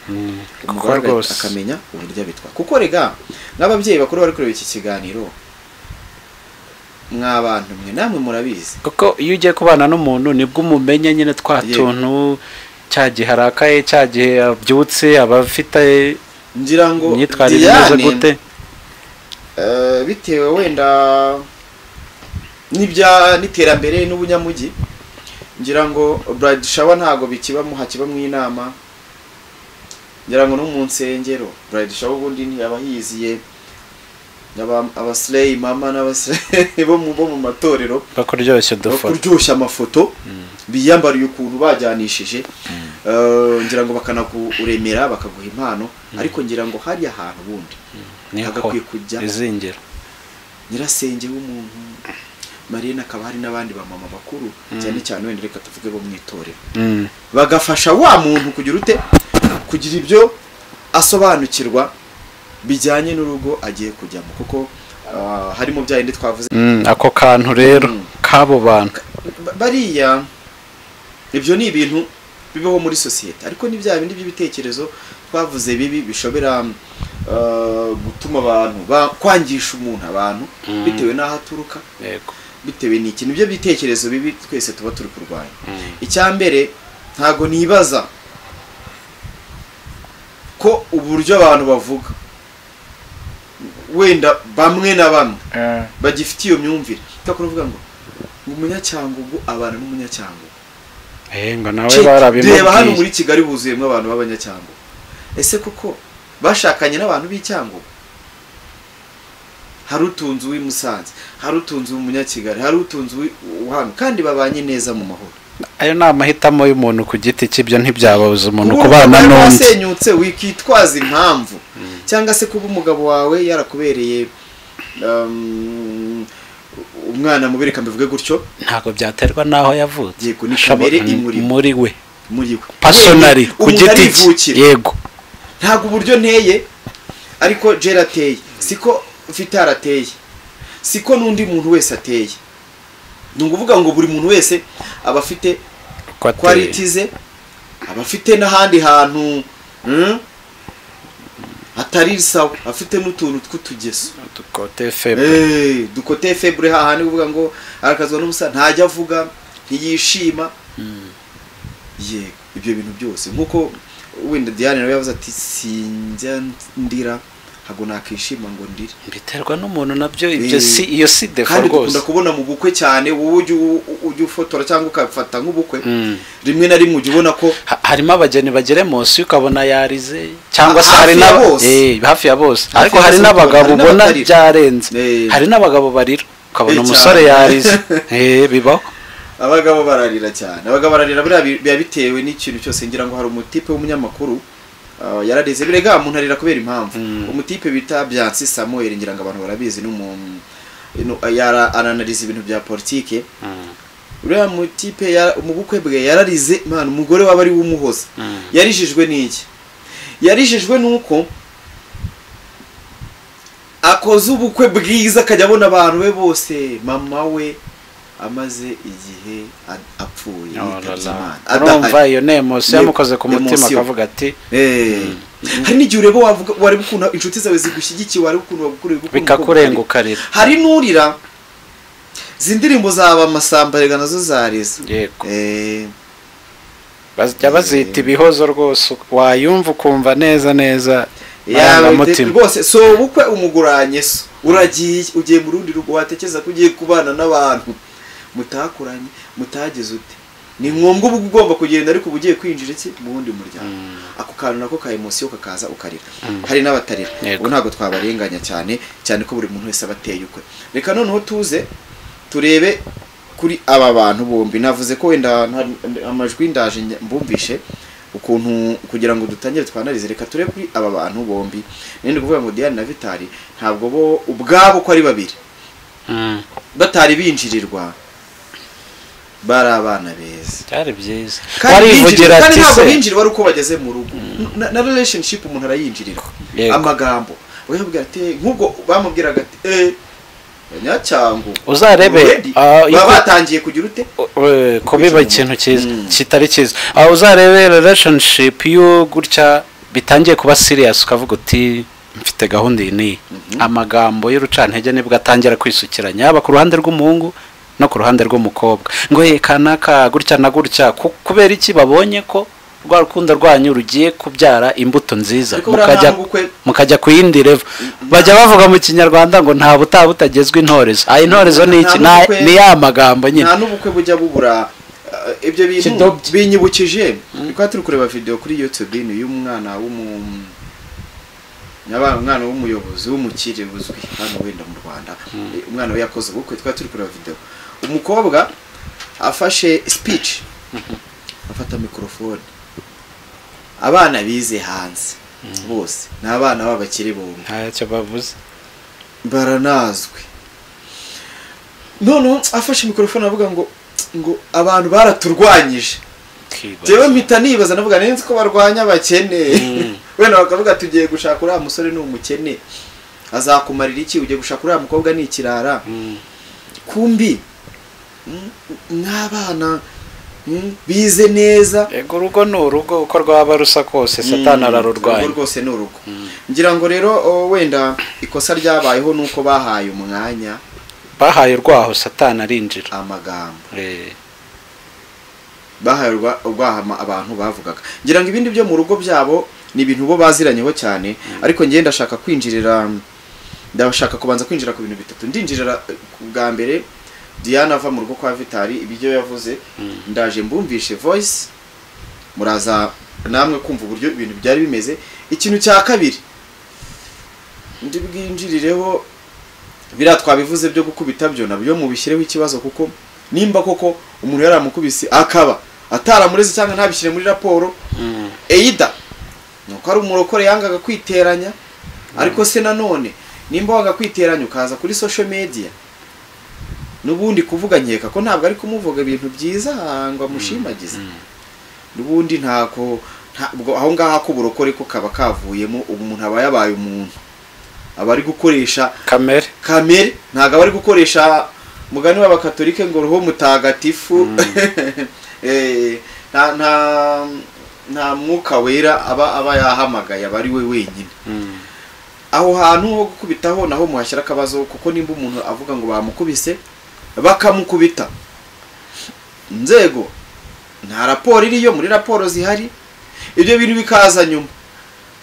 Umugore
Kuko rwose
akamenya uburyo abitwara, kuko rega n'ababyeyi bakuru bari kureba iki kiganiro, mw'abantu mwe namwe murabizi.
Kuko iyo ugiye kubana n'umuntu nibwo umumenya nyine twa tuntu, cya gihe arakaye, cya gihe abyutse, aba afite
Ngira ngo
imyitwarire imeze
Diane,
gute.
Bitewe wenda n'ibya n'iterambere n'ubunyamujyi, ngira ngo bride shower ntago bikibamo, hakibamo inama. Ngira ngo no mu nsengero bride shower ubundi ntiyaba hiziye abaslay mama n'abaslay bo mu matorero.
Bakuryoshya udufoto.
Kuryoshya amafoto, biyambariye ukuntu bajyanishije. Ngira ngo bakanakuremera, bakaguha impano, ariko ngira ngo hariya hantu ubundi
Niho
hagakwiye kujya
izingiro.
nyirasenge w'umuntu, marine, akaba hari n'abandi bamama bakuru, cyane cyane wenda reka tuvuge bo mu itorero, bagafasha wa muntu kugira ute, kugira ibyo asobanukirwa bijyanye n'urugo agiye kujyamo, kuko harimo bya bindi twavuze.
Ako kantu rero k'abo bantu.
Bariya ibyo ni ibintu bibaho muri sosiyete, ariko ni bya bindi by'ibitekerezo twavuze bibi bishobora gutuma abantu kwangisha umuntu abantu bitewe n'aho aturuka, bitewe n'iki. Nibyo bitekerezo bibi twese tuba turi kurwanya. Icya mbere, ntago nibaza ko uburyo abantu bavuga, wenda bamwe na bamwe bagifite iyo myumvire utakora uvuga ngo umunyacyangugu abana n'umunyacyangugu.
Ngo nawe
Check. Reba hano
barabimubwiye.
muri Kigali huzuyemo abantu b'abanyacyangugu. Ese koko bashakanye n'abantu b'Icyangugu? Hari utunze uw'i Musanze, hari utunze umunyakigali, hari utunze uw'i hano, kandi babanye neza mu mahoro.
Ayo ni amahitamo y'umuntu ku giti cye, ibyo ntibyababuza umuntu
Kuba
kubana
urugo
n'undi.
rwasenyutse wikitwaza impamvu, cyangwa se kuba umugabo wawe yarakubereye umwana mubi, reka mbivuge gutyo.
Ntabwo byaterwa n'aho yavutse.
Yego, ni kamere imurimo.
Muri we
Muri we
personally,
Wenyine,
ku
umuntu
giti cye.
arivukira. Ntabwo uburyo nteye ariko Jera ateye, siko Vitari ateye, siko n'undi muntu wese ateye. Ni ukuvuga ngo buri muntu wese aba afite
Uko ateye.
quality ze, aba afite n'ahandi hantu hatari sawa, afite n'utuntu tw'utugeso.
Côté faible.
Du côté faible, hahandi uvuga ngo arakazwa n'ubusa, ntajya avuga, ntiyishima. Yego, ibyo bintu byose, nkuko wenda Diane nawe yavuze ati sinjya ndira, ntabwo nakishima ngo ndire.
Biterwa n'umuntu nabyo ibyo. Si iyo si défaut
Kandi
rwose.
dukunda kubona mu bukwe cyane, wowe ujya ufotora cyangwa ukafata nk'ubukwe, rimwe na rimwe ujya ubona ko
Harimo abageni bagera munsi ukabona yarize, cyangwa se
Hafi
hari
ya
n'aba
bose.
Hafi ya bose.
Hafi
Ariko
ya
hari
bose,
n'abagabo
hari
ubona
n'abatarira.
byarenze. Hari n'abagabo barira ukabona umusore
Cyane.
yarize. Bibaho.
Abagabo bararira cyane, abagabo bararira. Buriya biba bitewe n'ikintu cyose. Ngira ngo hari umutipe w'umunyamakuru yararize. Birega umuntu arira kubera impamvu. Umutipe bita Byansi Samuel, ngira ngo abantu barabizi, n'umuntu yara aranaliza ibintu bya politike. Uriya mutipe mu bukwe bwe yararize, man, umugore waba ari we umuhoza. Yarijijwe n'iki? Yarijijwe n'uko akoze ubukwe bwiza, akajya abona abantu be bose, mama we amaze igihe apfuye,
Oh
yitabye
la la.
Imana,
Urumva
adahari.
iyo ni émotion yamukoze ku mutima,
Émotion.
akavuga ati
Hari n'igihe ureba, wavuga, wareba ukuntu inshuti zawe zigushyigikiye, wareba ukuntu bagukorera ukuntu
Bikakurenga ukarira.
Hari n'urira izi ndirimbo zaba amasamba, rega nazo zariza.
Bajya bazita ibihozo rwose, wayumva ukumva neza neza
Yawe
amarangamutima.
Rwose so ubukwe umuguranye, so uragiye, ugiye mu rundi rugo, watekereza ko ugiye kubana n'abantu mutakuranye, mutagize ute. Ni ngombwa uba ugomba kugenda, ariko uba ugiye kwinjira iki mu wundi muryango. Ako kantu nako ka émotion kakaza ukarira. Hari n'abatarira. Ubu ntabwo twabarenganya cyane cyane ko buri muntu wese aba ateye ukwe. Reka noneho tuze turebe kuri aba bantu bombi. Navuze ko wenda amajwi ndaje mbumvishe ukuntu kugira ngo dutangire twanarize. Reka turebe kuri aba bantu bombi. Nende kuvuga ngo Diane na Vitali ntabwo bo ubwabo ko ari babiri batari binjirirwa, bari abana beza.
Byari byiza.
Kandi
Warivugira
kandi
ati
ntabwo
se
binjirirwa ari uko bageze mu rugo. Na relationship umuntu arayinjirira. Amagambo bakabwira ati, nk'ubwo bamubwiraga ati banyacyangu
Uzarebe,
already baba batangiye kugira ute?
Kubiba ikintu cyiza kitari cyiza. Aho uzarebe relationship yo gutya bitangiye kuba serious, ukavuga uti mfite gahunda iyi n'iyi, amagambo y'urucantege nibwo atangira kwisukiranya, yaba ku ruhande rw'umuhungu no ku ruhande rw'umukobwa, ngo ye kanaka gutya na gutya. Kubera iki? Babonye ko rwa rukundo rwanyu rugiye kubyara imbuto nziza,
Ariko buriya
mukajya
nta n'ubukwe
mukajya ku yindi level. Bajya bavuga mu Kinyarwanda ngo nta butaha butagezwa intorezo. Aya intorezo ni iki?
Nta n'ubukwe
Ni ya magambo nyine.
Nta n'ubukwe bujya bubura ibyo bintu.
Kidobya.
Binyibukije twari turi kureba video kuri YouTube, ni y'umwana umwana w'umuyobozi w'umukire uzwi hano wenda mu Rwanda. Umwana we yakoze ubukwe, twari turi kureba video, umukobwa afashe speech, afata microphone. Abana bize hanze bose ni abana b'abakire bombi.
Ntacyo bavuze.
Baranazwi. Noneho afashe microphone avuga ngo abantu baraturwanyije. Jewe mpita nibaza, navuga nzi ko barwanya abakene, wenda bakavuga tugiye gushaka uriya musore ni umukene, azakumarira iki? Ugiye gushaka uriya mukobwa ni ikirara. Kumbi n'abana bize neza.
Ego, urugo ni urugo, uko rwaba rusa kose Satani ararurwanya.
Urugo rwose ni urugo. Ngira ngo rero wenda ikosa ryabayeho ni uko bahaye umwanya
Bahaye urwaho Satani arinjira.
amagambo. Bahaye urwaho abantu bavugaga. Ngira ngo ibindi byo mu rugo byabo ni ibintu bo baziranyeho cyane, ariko njye ndashaka kwinjirira, ndashaka kubanza kwinjira ku bintu bitatu. Ndinjirira ku bwa mbere Diana ava mu rugo kwa Vitali, ibyo yavuze. Ndaje mbumvishe voice, muraza namwe kumva uburyo ibintu byari bimeze. Ikintu cya kabiri ndi bwinjirireho, biriya twabivuze byo gukubita, byo nabyo mubishyireho ikibazo, kuko nimba koko umuntu yaramukubise akaba Ataramureze cyangwa ntabishyire muri raporo. Eida nuko ari umurokore yangaga kwiteranya, ariko se nanone nimba wanga kwiteranya ukaza kuri social media nubundi kuvuga, nkeka ko ntabwo ari kumuvuga ibintu byiza ngo amushimagize. Nubundi ntako ntabwo aho ngaha ko uburokore ko kaba kavuyemo, umuntu aba yabaye umuntu, aba ari gukoresha kamere, ntabwo aba ari gukoresha mugani w'abakatolike ngo roho mutagatifu. Nta mwuka wera aba yahamagaye, aba ari we wenyine. Aho hantu ho gukubitaho naho muhashyira akabazo, kuko nimba umuntu avuga ngo bamukubise bakamukubita inzego nta raporo iriyo, muri raporo zihari ibyo bintu bikaza nyuma,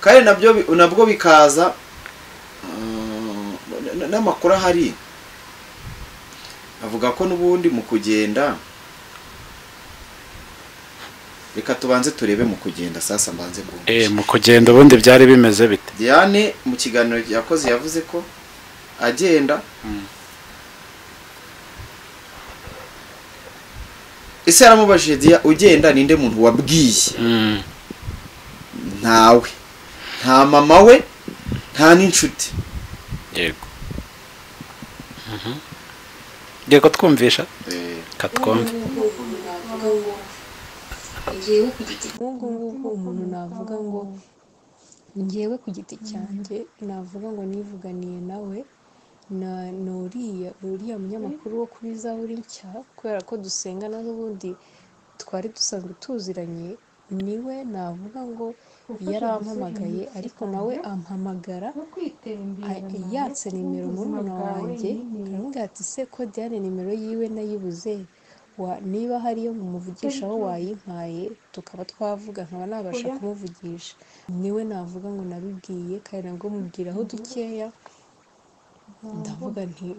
kandi nabwo bikaza n'amakuru ahari avuga ko n'ubundi mu kugenda. Reka tubanze turebe mu kugenda sasa, mbanze ngo
mu kugenda ubundi byari bimeze bite.
Diane mu kiganiro yakoze yavuze ko agenda ese yaramubajije Dia ugenda ninde muntu wabwiye? Ntawe, nta mama we, nta n'inshuti.
Yego. Yego twumvisha katwumve.
Ngubu umuntu navuga ngo ngewe ku giti cyanjye navuga ngo nivuganiye nawe na uriya munyamakuru wo kuri Zaburi Nshya, kubera ko dusenga n'ubundi twari dusanzwe tuziranye, niwe navuga ngo yarampamagaye, ariko nawe ampamagara yatse nimero murumuna wanjye, aramubwira ati se ko Diane nimero yiwe nayibuze, niba hariyo mumuvugishaho wayimpaye tukaba twavuga nkaba nabasha kumuvugisha. Niwe navuga ngo nabibwiye, kandi nabwo mubwiraho dukeya, ndavuga nti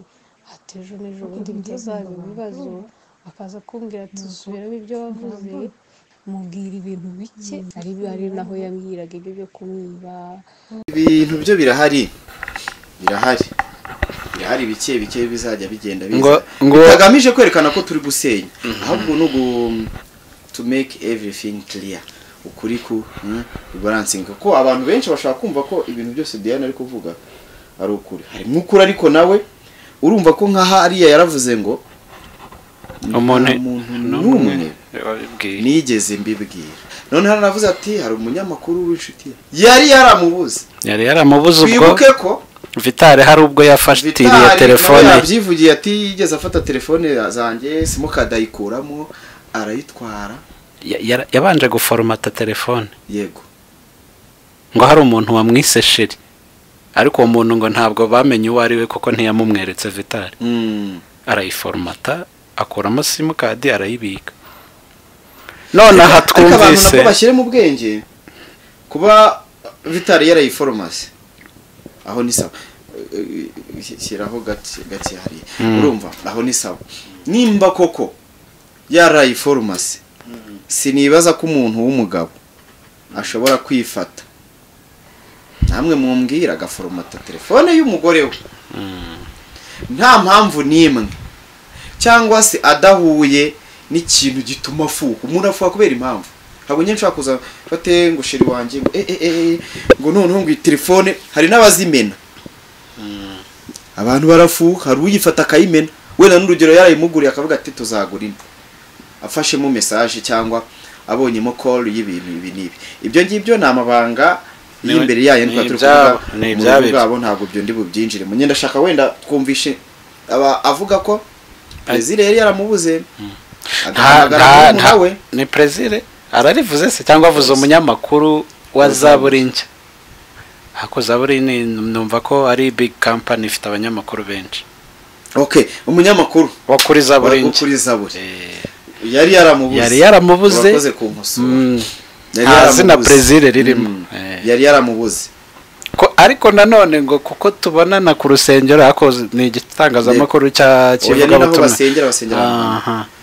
atejo n'ejo bundi bitazaba ibibazo, akaza kumbwira ati subiramo ibyo wavuze, mubwira ibintu bike, ari naho yambwiraga ibyo byo kumwiba.
Ibintu byo birahari bike bike bizajya bigenda biza, bitagamije kwerekana ko turi gusenya, ahubwo no to make everything clear, ukuri ku balancing, ko abantu benshi bashaka kumva ko ibintu byose Diane ari kuvuga ari ukuri. Harimo ukuri, ariko nawe urumva ko nkaha ariya yaravuze ngo umuntu n'umwe nigeze mbibwira. None haranavuze ati hari umunyamakuru w'inshuti yari yaramubuze
ubwo
twibuke ko
Vitale hari ubwo yafatiriye telefone,
yabyivugiye ati yigeze afata telefone zanjye simukadi ayikuramo arayitwara.
Yabanje guforomata telefone.
Yego,
ngo hari umuntu wamwise sheri, ariko uwo muntu ngo ntabwo bamenye uwo ari we kuko ntiyamumweretse Vitale. Arayiforomata akuramo simukadi arayibika. None aha twumvise
bashyire mu bwenge kuba Vitale yarayiforomase aho ni sawa, shyiraho gati hari urumva aho ni sawa. Nimba koko yarayiforomase, sinibaza ko umuntu w'umugabo ashobora kwifata namwe mumbwira agaforomata telefone y'umugore we nta mpamvu nimwe, cyangwa se adahuye n'ikintu gituma afuka. Umuntu afuka kubera impamvu. Ntabwo njye nshaka kuza fate ngo sheri wanjye ngo ngo noneho ngo telefone, hari n'abazimena. Abantu barafuka, hari uyifata akayimena, wenda n'urugero yarayimuguriye akavuga ati tuzagura indi, afashemo message cyangwa abonyemo call y'ibintu ibi n'ibi. Ibyo ngibyo ni amabanga y'imbere yayo ntwa turi kuvuga mu bwabo, ntabwo byo ndi bubyinjire. Munye ndashaka wenda twumvishe aba avuga ko Prezire yari yaramubuze, agahamagara nawe.
Ni Prezire ararivuze se cyangwa avuze umunyamakuru wa Zaburi Nshya? Hako Zaburi ni numva ko ari big company ifite abanyamakuru benshi.
Okay, umunyamakuru
wa kuri Zaburi Nshya,
kuri Zaburi yari yaramubuze, urakoze kumusura.
Nta zina Prezire ririmo,
yari yaramubuze.
Ko ariko nanone ngo kuko tubonana ku rusengero, hako ni igitangazamakuru cya kivuga
basengera.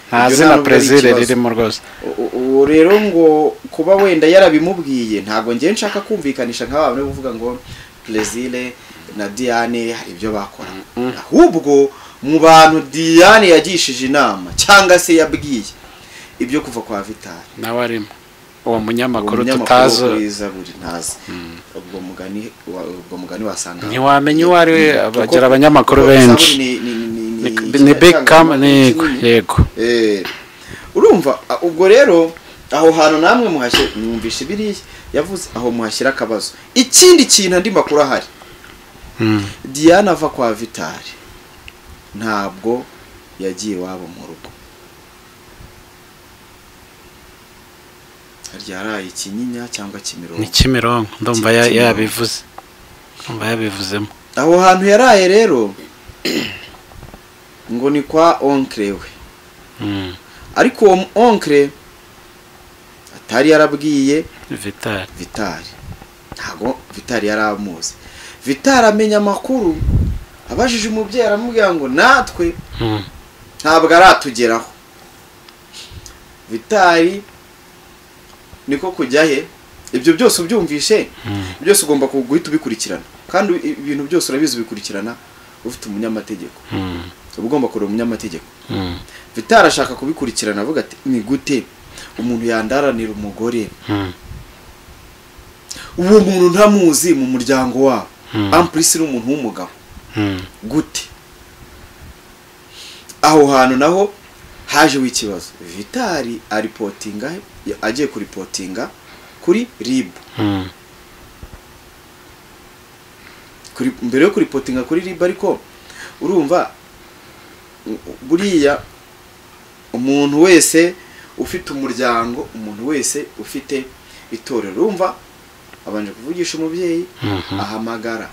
Nta zina Prezire ririmo rwose.
Uwo rero ngo kuba wenda yarabimubwiye, ntabwo ngiye nshaka kumvikanisha nk'abantu bari kuvuga ngo Prezire na Diane hari ibyo bakora, ahubwo mu bantu Diane yagishije inama cyangwa se yabwiye, ibyo kuva kwa Vitali
nawe arimo uwo munyamakuru tutazi
ntazi ubwo mugani wasanga
ntiwamenya uwo ari we abagira abanyamakuru benshi ni big company. Yego
urumva ubwo rero aho hantu namwe muhashye mwumvishe biriya yavuze aho muhashyira akabazo. Ikindi kintu andi makuru ahari, Diane ava kwa Vitali ntabwo yagiye iwabo mu rugo, ryaraye Kinyinya cyangwa Kimironko,
ni Kimironko ndumva yabivuze, ndumva yabivuzemo.
Aho hantu yaraye rero ngo ni kwa onkre we, ariko uwo onkre atari yarabwiye Vitali, ntago Vitali yaramuzi. Vitali amenya amakuru abajije umubyeyi aramubwira ngo natwe ntabwo aratugeraho. Vitali niko kujya he, ibyo byose ubyumvishe byose ugomba guhita ubikurikirana, kandi ibintu byose urabizi ubikurikirana ufite umunyamategeko, uba ugomba kureba umunyamategeko. Vitali ashaka kubikurikirana avuga ati ni gute umuntu yandaranira umugore uwo muntu ntamuzi mu muryango wabo, ampulisi ni umuntu w'umugabo gute? Aho hantu naho haje ikibazo. Vitali aripotinga, agiye kuripotinga kuri RIB. Mbere yo kuripotinga kuri RIB, ariko urumva buriya umuntu wese ufite umuryango, umuntu wese ufite itorero, urumva abanje kuvugisha umubyeyi, ahamagara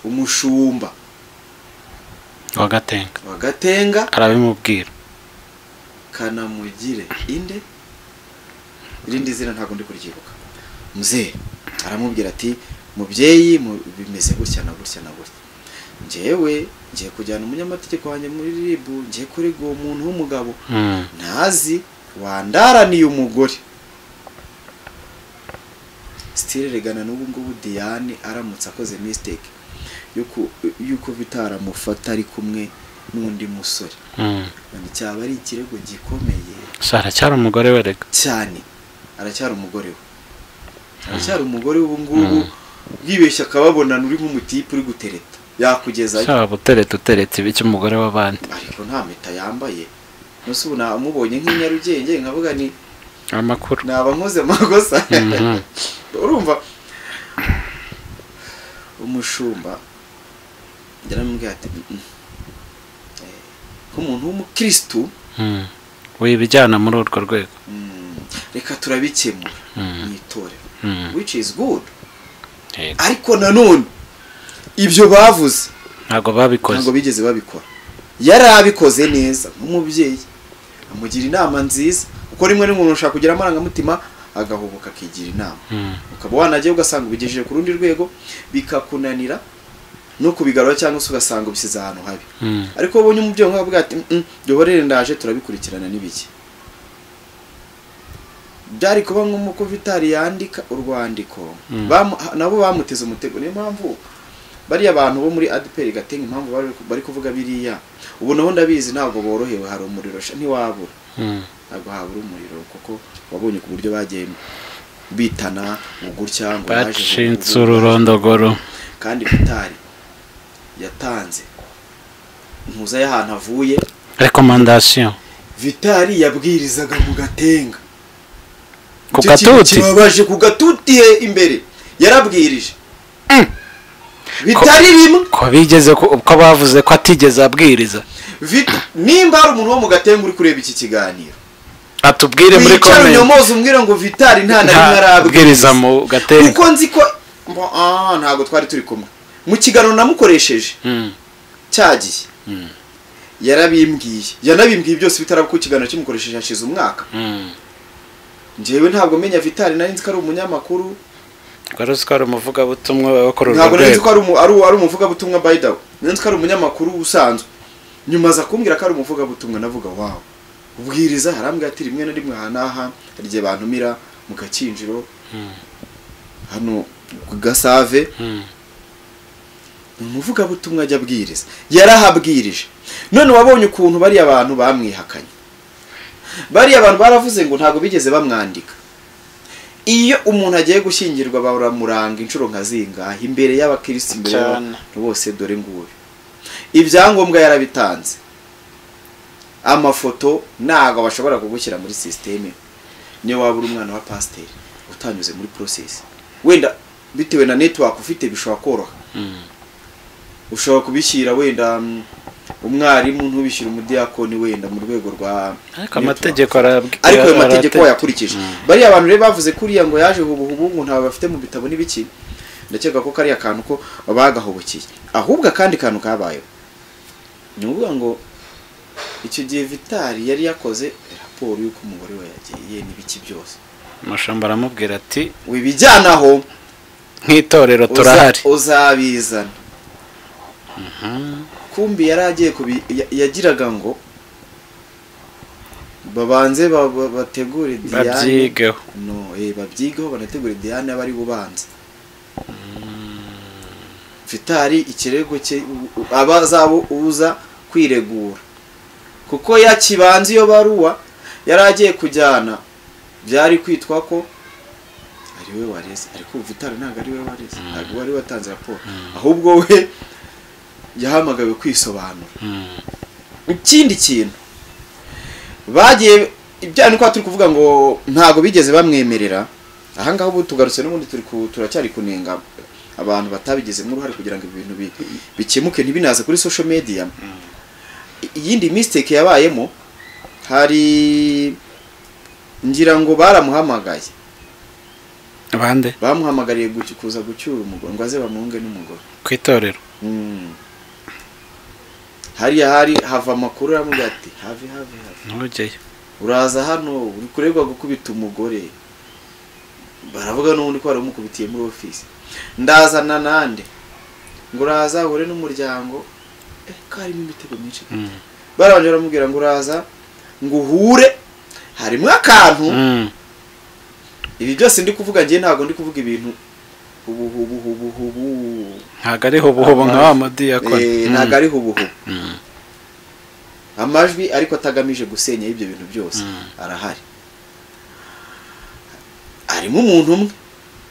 umushumba
wa Gatenga arabimubwira,
kanamugire inde irindi zina ntabwo ndi kuryibuka. Mzee aramubwira ati mubyeyi bimeze gutya na gutya na gutya, njyewe ngiye kujyana umunyamategeko wanjye muri RIB, ngiye kurega uwo muntu w'umugabo ntazi wandaraniye umugore. Stile regana n'ubu ngubu Diane aramutse akoze mistake yuko Vitali amufata ari kumwe n'undi musore, cyaba ari ikirego gikomeye.
Aracyari umugore we rega
cyane, aracyari umugore we, aracyari umugore ubu ngubu yibeshya akababonana uri nk'umutipe uri gutereta yakugezayo.
Cyaba utereta utereta ibiki umugore w'abandi,
ariko nta mpeta yambaye. Nose ubu namubonye nk'inyarugenge nkavuga ni
amakuru
naba nkoze amakosa. Urumva umushumba yaramubwiye ati nk'umuntu w'umukristu
wibijyana muri urwo rwego,
reka turabikemura mu itorero, which is good. Ariko nanone ibyo bavuze
ntabwo babikoze,
ntabwo bigeze babikora. Yarabikoze neza nk'umubyeyi, amugira inama nziza, kuko rimwe n'umuntu ushaka kugira amarangamutima agahubuka akigira inama, ukaba wanagiye ugasanga ubigejeje ku rundi rwego bikakunanira no kubigarura, cyangwa se ugasanga ubisize ahantu habi. Ariko ubonye umubyeyi nkavuga ati yohorere ndaje turabikurikirana n'ibiki. Byari kuba nk'uko Vitali yandika urwandiko, nabo bamuteze umutego. Niyo mpamvu bariya abantu bo muri ADPR Gatenga impamvu bari kuvuga biriya, ubu naho ndabizi ntabwo borohewe, hari umuriro ntiwabura, ntabwo habura umuriro, kuko wabonye ku buryo bagiye bitana mu gutya ngo
bacinze ururondogoro.
Kandi Vitali yatanze ntuza y'ahantu avuye
recommandation.
Vitali yabwirizaga mu Gatenga
ku gatuti,
baje ku gatuti imbere yarabwirije Vitali rimwe
ko bigeze ko bavuze ko atigeze abwiriza.
Nimba hari umuntu wo mu Gatenga uri kureba iki kiganiro
atubwire muri comment,
nyomoza umbwire ngo Vitali nta na rimwe arabwiriza
mu Gatenga,
kuko nzi ko ntabwo twari turi kumwe mu kiganiro namukoresheje cyagiye, yarabimbwiye, yanabimbwiye byose bitaraba ku kiganiro kimukoresheje hashize umwaka. Njyewe ntabwo menya Vitali, nari nzi ko ari umunyamakuru,
wari uzi ko ari umuvugabutumwa wakora urwo rwego,
ntabwo nari nzi ko ari umuvugabutumwa by the way, nari nzi ko ari umunyamakuru usanzwe. Nyuma aza kumbwira ko ari umuvugabutumwa, navuga wow ubwiriza, harambwira ati rimwe na rimwe aha n'aha hari igihe bantumira mu Gakinjiro hano ku Gasave, umuvugabutumwa ajya abwiriza, yarahabwirije. None wabonye ukuntu bariya abantu bamwihakanye. Bariya abantu baravuze ngo ntabwo bigeze bamwandika. Iyo umuntu agiye gushyingirwa baramuranga inshuro nka zingahe imbere y'abakirisitu, imbere y'abantu bose, dore nguyu. Ibyangombwa yarabitanze, amafoto ntabwo bashobora kugushyira muri système niyo waba uri umwana wa pasiteri utanyuze muri process. Wenda bitewe na network ufite bishobora koroha, ushobora kubishyira wenda umwarimu ntubishyira umudiyakoni wenda mu rwego rwa
ariko amategeko,
ariko ayo mategeko wayakurikije. Bariya abantu rero bavuze kuriya ngo yaje hubuhubu ngo ntawe bafite mu bitabo n'ibiki, ndakeka ko kariya kantu ko bagahobokiye. Ahubwo akandi kantu kabayeho ni ukuvuga ngo icyo gihe Vitali yari yakoze raporo y'uko umugore we yagiye n'ibiki byose,
Umushumba aramubwira ati
wibijyanaho
nk'itorero turahari
uzabizana. Kumbi yari agiye yagiraga ngo babanze bategure Diane,
babyigeho,
no babyigeho banategure Diane abari bubanza. Vitali ikirego cye abazabo uza kwiregura, kuko yakibanza iyo baruwa yari agiye kujyana byari kwitwa ko ari we wareze, ariko Vitali ntabwo ari we wareze, ntabwo wari watanze raporo, ahubwo we yahamagawe kwisobanura. Ikindi kintu bagiye ibya ni kwa turi kuvuga ngo ntago bigeze bamwemerera. Aha ngaho ubu tugarutse n'ubundi turacyari kunenga abantu batabigizemo uruhare kugira ngo ibintu bikemuke ntibinaze kuri social media. Iyindi mistake yabayemo, hari ngira ngo baramuhamagaye
abande
bamuhamagariye kuza gucyura umugore ngo aze bamuhunge n'umugore
ku itorero.
Hariya hari hava amakuru aramubwira ati have
ntujyeyo,
uraza hano uri kuregwa gukubita umugore. Baravuga n'ubundi ko waramukubitiye muri office. Ndazana nande ngo uraza uhure n'umuryango, karimo imitego myinshi. Barabanje baramubwira ngo uraza ngo uhure, harimo akantu. Ibi byose ndi kuvuga ngiye ntabwo ndi kuvuga ibintu ubuhubu
ntabwo ari hubuhubu nka wa mudiyakoni,
ntabwo ari hubuhubu. Amajwi ariko atagamije gusenya ibyo bintu byose arahari. Harimo umuntu umwe,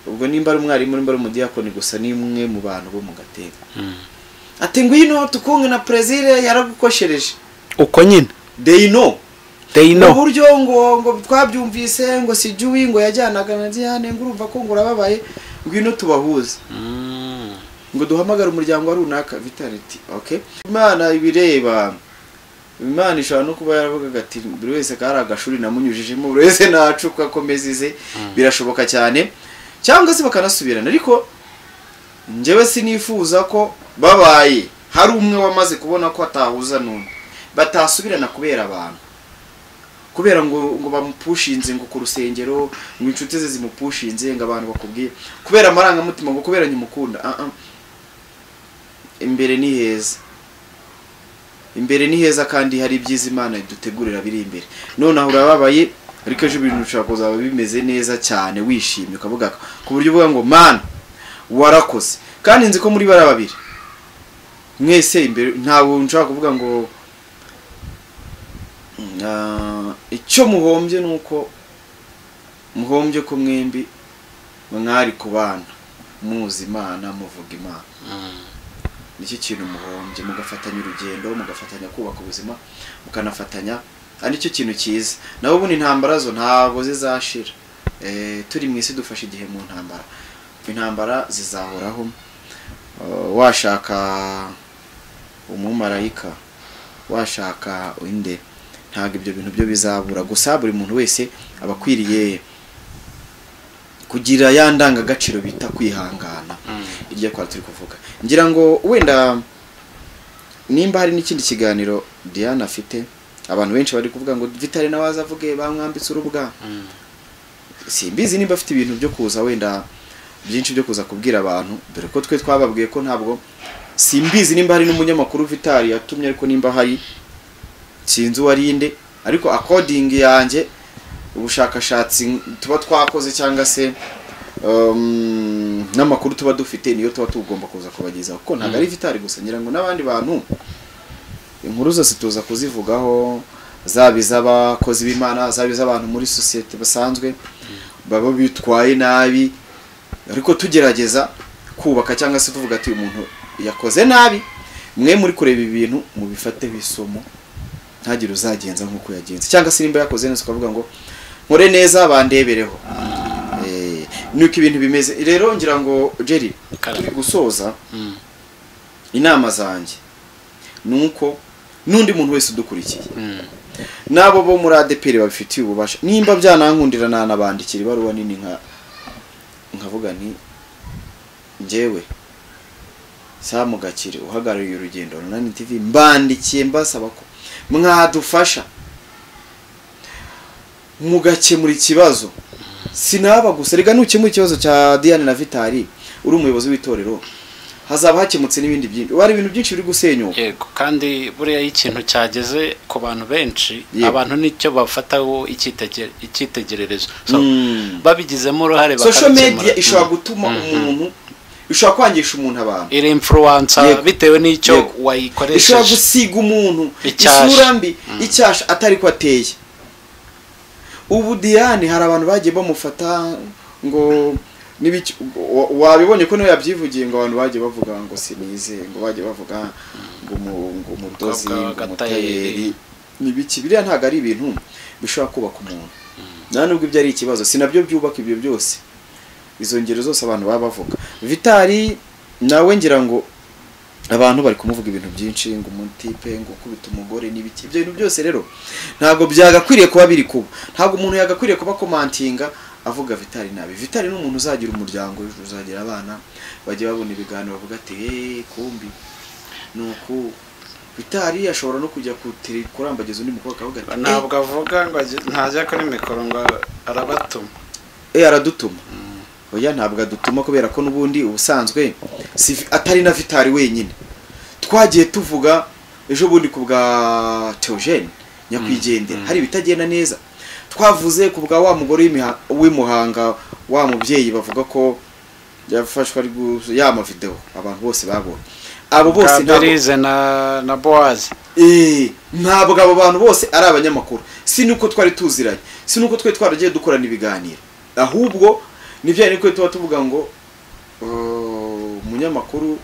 ubwo nimba ari umwarimu nimba ari umudiyakoni gusa ni umwe mu bantu bo mu Gatenga, ati ngwino tukunge na Prezire yaragukoshereje
uko nyine
they know uburyo ngo twabyumvise ngo si Juwi ngo yajyanaga na Diane ngo urumva ko ngo urababaye, ngwino tubahuze ngo duhamagare umuryango wa runaka. Vitality okay, Imana ibireba, Imana ishobora no kuba yaravugaga ati buri wese kari agashuri namunyujijemo, buri wese nacuka akomeza ize, birashoboka cyane, cyangwa se bakanasubirana. Ariko njyewe sinifuza ko babaye hari umwe wamaze kubona ko atahuza n'undi batasubirana kubera abantu, kubera ngo bamupushinze ngo ku rusengero, ngo inshuti ze zimupushinze, ngo abantu bakubwiye, kubera amarangamutima, ngo kubera nyumukunda. Imbere ni heza, imbere ni heza, kandi hari ibyiza Imana idutegurira biri imbere. Nonaho urababaye ariko ejo ibintu bishobora kuzaba bimeze neza cyane, wishimye ukavuga ku buryo uvuga ngo man warakoze. Kandi nzi ko muri bara babiri mwese imbere ntabwo nshobora kuvuga ngo icyo muhombye nuko muhombye ko mwembi mwari kubana muzi Imana muvuga Imana, nicyo kintu muhombye, mugafatanya urugendo, mugafatanya kubaka ubuzima, mukanafatanya, ari cyo kintu cyiza. Nabo ubundi intambara zo ntabwo zizashira. Turi mu isi dufashe igihe mu ntambara, intambara zizahoraho. Washaka umumarayika, washaka inde, ntabwo ibyo bintu byo bizabura. Gusa buri muntu wese abakwiriye kugira ya ndangagaciro bita kwihangana, iryo kwa turi kuvuga. Ngira ngo wenda nimba hari n'ikindi kiganiro Diane afite, abantu benshi bari kuvuga ngo Vitali nawe azavuge bamwambitse urubwa. Simbizi nimba afite ibintu byo kuza wenda byinshi byo kuza kubwira abantu, dore ko twe twababwiye ko ntabwo simbizi nimba hari n'umunyamakuru Vitali yatumye, ariko nimba hari sinzi uwarinde, ariko according yanjye ubushakashatsi tuba twakoze cyangwa se n'amakuru tuba dufite niyo tuba tugomba kuza kubagezaho, kuko ntabwo ari Vitali gusa, ngira ngo n'abandi bantu inkuru zose tuza kuzivugaho. zaba iz'abakozi b'Imana, zaba iz'abantu muri sosiyete basanzwe baba bitwaye nabi, ariko tugerageza kubaka cyangwa se tuvuga ati umuntu yakoze nabi, mwe muri kureba ibintu mubifate isomo, ntagire uzagenza nkuko yagenze, cyangwa se nimba yakoze neza ukavuga ngo nkore neza bandebereho. Nuko ibintu bimeze rero. Ngira ngo Jerry turi gusoza, inama zanjye nuko nundi muntu wese udukurikiye nabo bo muri ADPR babifitiye ububasha, nimba byanankundira nanabandikira ibaruwa nini nkavuga nti njyewe Sam Gakire uhagarariye urugendo Runani TV mbandikiye mbasaba ko mwadufasha mugakemura ikibazo. Sinaba gusa rega nukemura ikibazo cya Diane na Vitali uri umuyobozi w'itorero, hazaba hakemutse n'ibindi byinshi. Wari ibintu byinshi biri gusenyuka.
Yego, kandi buriya ikintu cyageze ku bantu benshi, abantu nicyo bafataho icyitegererezo. So babigizemo uruhare
bakabikemura. Social media ishobora gutuma umuntu, ishobora kwangisha umuntu abantu,
iri influencer bitewe n'icyo wayikoresheje,
ishobora gusiga umuntu isura mbi, icyasha atari ko ateye. Ubu Diane hari abantu bagiye bamufata ngo nibiki, wabibonye ko niwe yabyivugiye ngo abantu bagiye bavuga ngo sinize, ngo bagiye bavuga ngo umudozi, ngo umutayeri nibiki. Biriya ntago ari ibintu bishobora kubaka umuntu, nta nubwo ibyo ari ikibazo, sinabyo byubaka ibyo byose, izo ngero zose abantu baba bavuga. Vitali nawe ngira ngo abantu bari kumuvuga ibintu byinshi, ngo umutipe, ngo kubita umugore n'ibiki. Ibyo bintu byose rero ntabwo byagakwiriye kuba biri kuba, ntabwo umuntu yagakwiriye kuba komantinga avuga Vitali nabi. Vitali ni umuntu uzagira umuryango, uzagira abana bajye babona ibiganiro bavuga ati eh kumbi nuko Vitali ashobora no kujya kurambagiza undi mukobwa akavuga ati
ntabwo avuga ngo ntajya kuri mikoro ngo arabatuma.
Aradutuma. Oya ntabwo adutuma, kubera ko nubundi ubusanzwe atari na Vitali wenyine. Twagiye tuvuga ejo bundi ku bwa Theogene nyakwigendera, hari ibitagenda neza. Twavuze ku bwa wa mugore w'imuhanga, wa mubyeyi bavuga ko yafashwe ari ya ma video abantu bose babonye. Abo bose
ntabwo na Boaz
ntabwo abo bantu bose ari abanyamakuru. Si nuko twari tuziranye, si nuko twe twaragiye dukorana ibiganiro, ahubwo nivyo niko tuba tuvuga ngo umunyamakuru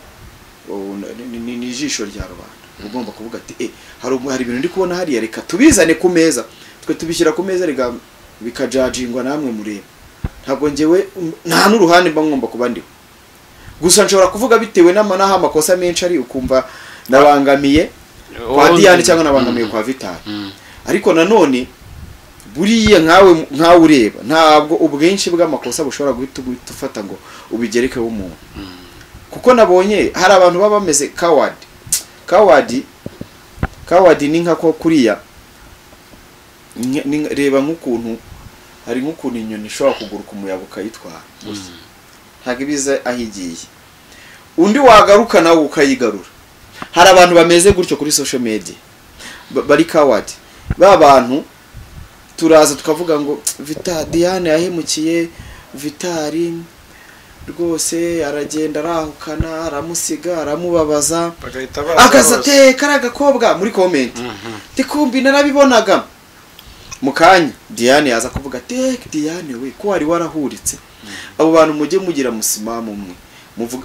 ni ijisho rya rubanda, ugomba kuvuga ati hari ibintu ndi kubona hariya, reka tubizane ku meza, twe tubishyira ku meza rega bikajajingwa namwe mureba. Ntabwo ngewe nta n'uruhande mba ngomba kuba ndiho, gusa nshobora kuvuga bitewe n'amanaha amakosa menshi ari ukumva nabangamiye kwa Diane cyangwa nabangamiye kwa Vitali. Ariko nanone buriya nkawe ureba ntabwo ubwinshi bw'amakosa bushobora guhita ufata ngo ubigerekeho umuntu. Kuko nabonye hari abantu baba bameze coward. Coward ni nka ko kuriya, reba nk'ukuntu hari nk'ukuntu inyoni ishobora kuguruka umuyaga ukayitwara gusa, ntabwo ibiza aho igiye, undi wagaruka nawe ukayigarura. Hari abantu bameze gutyo kuri social media bari coward. Ba bantu turaza tukavuga ngo Diane yahemukiye Vitali rwose, aragenda arahukana, aramusiga, aramubabaza, akaza kari agakobwa muri comment tikumbi narabibonaga. Mukanya Diane yaza kuvuga ati Diane we ko wari warahuritse. Abo bantu mujye mugira musimamu umwe,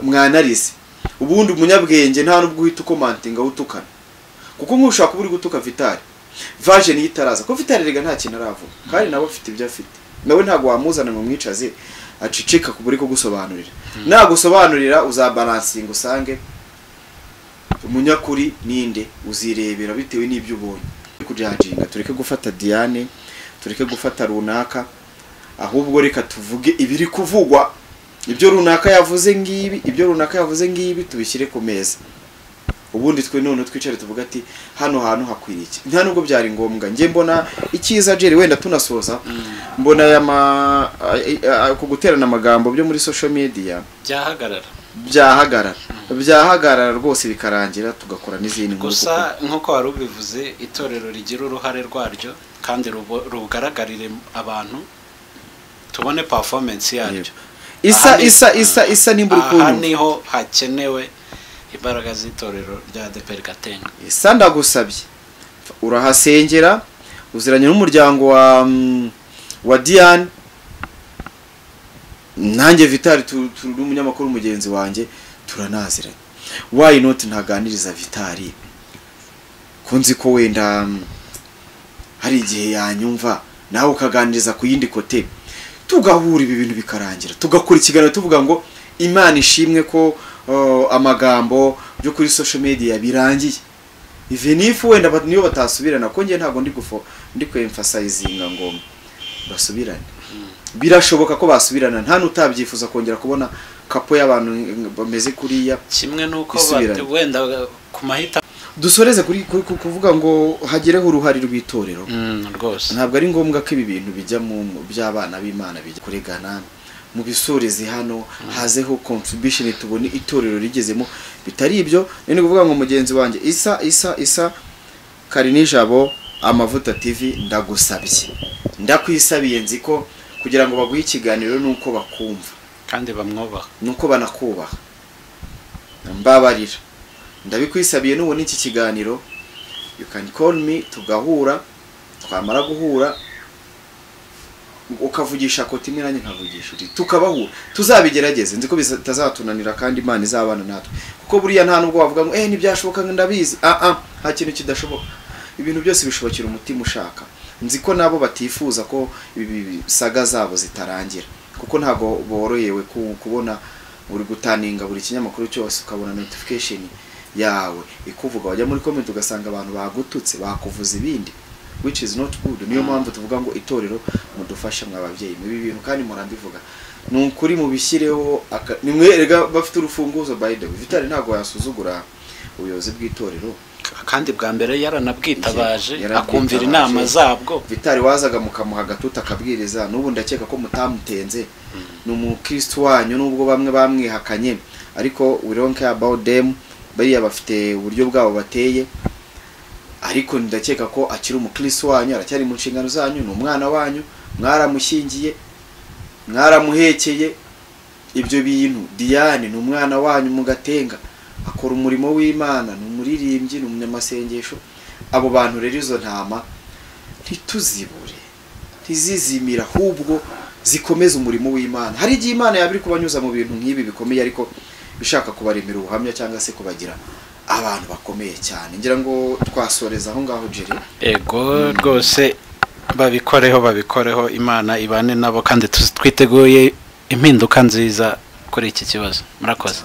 mwanarize. Ubundi umunyabwenge nta nubwo uhita ukomantinga utukana, kuko nk'ushaka kuba uri gutuka Vitali vaje ni itaraza ko Vitali rega nta kintu aravuga, kandi nawe afite ibyo afite, nawe ntago wamuzana ngo mwicaze aciceka kuburi ko gusobanurira. Nagusobanurira uzabalansinga usange umunyakuri ninde, uzirebera bitewe n'ibyo ubonye. Kujajinga tureke gufata Diane, tureke gufata runaka, ahubwo reka tuvuge ibiri kuvugwa, ibyo runaka yavuze ngibi, ibyo runaka yavuze ngibi, tubishyire ku meza. Ubundi twe none twicare tuvuga ati hano hantu hakwiriye iki. Nta nubwo byari ngombwa. Nge mbona ikiza Jerry wenda tunasoza, mbona aya kuguterana amagambo byo muri social media byahagarara rwose bikarangira, tugakora n'izindi nkuru.
Gusa nkuko wari ubivuze, itorero rigira uruhare rwaryo kandi rugaragarire abantu, tubone performance yaryo.
Isa nimbura ukuntu
aha niho hakenewe imbaraga z'itorero rya ADEPR Gatenga.
Isa ndagusabye, urahasengera Uziranye n'umuryango wa Diane. Nanjye Vitali turi umunyamakuru mugenzi wanjye turanaziranye. Why not ntaganiriza Vitali ko nzi ko wenda hari igihe yanyumva, nawe ukaganiriza ku yindi kote, tugahura ibi bintu bikarangira, tugakora ikiganiro tuvuga ngo Imana ishimwe ko amagambo byo kuri social media birangiye. Even if wenda niyo batasubirana, ko ngiye ntago ndi kwemphasizinga ngo basubirane. Birashoboka ko basubirana, nta nutabyifuza kongera kubona kapo y'abantu bameze kuriya.
Kimwe nuko wenda ku mahita
dusoreze kuri kuvuga ngo hagireho uruhari rw'itorero.
Rwose
ntabwo ari ngombwa ko ibi bintu bijya mu by'abana b'Imana bijya kuregana mu bisoreze hano, hazeho contribution tubone itorero rigezemo. Bitari ibyo ni kuvuga ngo mugenzi wanjye Isa Karinijabo Amavuta TV, ndagusabye, ndakwisabiye, nzi ko kugira ngo baguhe ikiganiro nuko bakumva
kandi bamwubaha
nuko banakubaha. Mbabarira, ndabikwisabiye nubona iki kiganiro, you can call me tugahura, twamara guhura ukavugisha koti imwe nanjye nkavugisha uti, tukabahura, tuzabigerageze. Nzi ko bitazatunanira kandi Imana izabana natwe, kuko buriya nta nubwo wavuga ngo ntibyashoboka ndabizi. Nta kintu kidashoboka, ibintu byose bishobokera umutima ushaka. Nzi ko nabo batifuza ko ibi saga zabo zitarangira, kuko ntago boroyewe kubona uri gutaninga buri kinyamakuru cyose ukabona notification yawe ikuvuga, wajya muri comment ugasanga abantu bagututse bakuvuza ibindi, which is not good. Niyo mpamvu tuvuga ngo itorero mudufasha mwababyeyi mu ibi bintu, kandi murambivuga ni ukuri, mubishyireho nimwe bafite urufunguzo. By the way, Vitali ntago yasuzugura ubuyobozi bw'itorero,
kandi bwa mbere yaranabwitabaje akumvira inama zabwo.
Vitali wazaga mukamuha gatuta akabwiriza, n'ubu ndakeka ko mutamutenze, ni umukristo wanyu nubwo bamwe bamwihakanye, ariko we don't care about them, bariya bafite uburyo bwabo bateye, ariko ndakeka ko akiri umukristo wanyu, aracyari mu nshingano zanyu, ni umwana wanyu, mwaramushyingiye, mwaramuhekeye ibyo bintu. Diane ni umwana wanyu mugatenga, akora umurimo w'Imana, ni umuririmbyi, ni umunyamasengesho. Abo bantu rero izo ntama ntituzibure, ntizizimira, ahubwo zikomeza umurimo w'Imana. Hari igihe Imana yabiri kubanyuza mu bintu nk'ibi bikomeye, ariko bishaka kubaremera ubuhamya cyangwa se kubagira abantu bakomeye cyane. Ngira ngo twasoreza aho ngaho Jerry.
Ego rwose babikoreho, Imana ibane nabo, kandi twiteguye impinduka nziza kuri iki kibazo. Murakoze.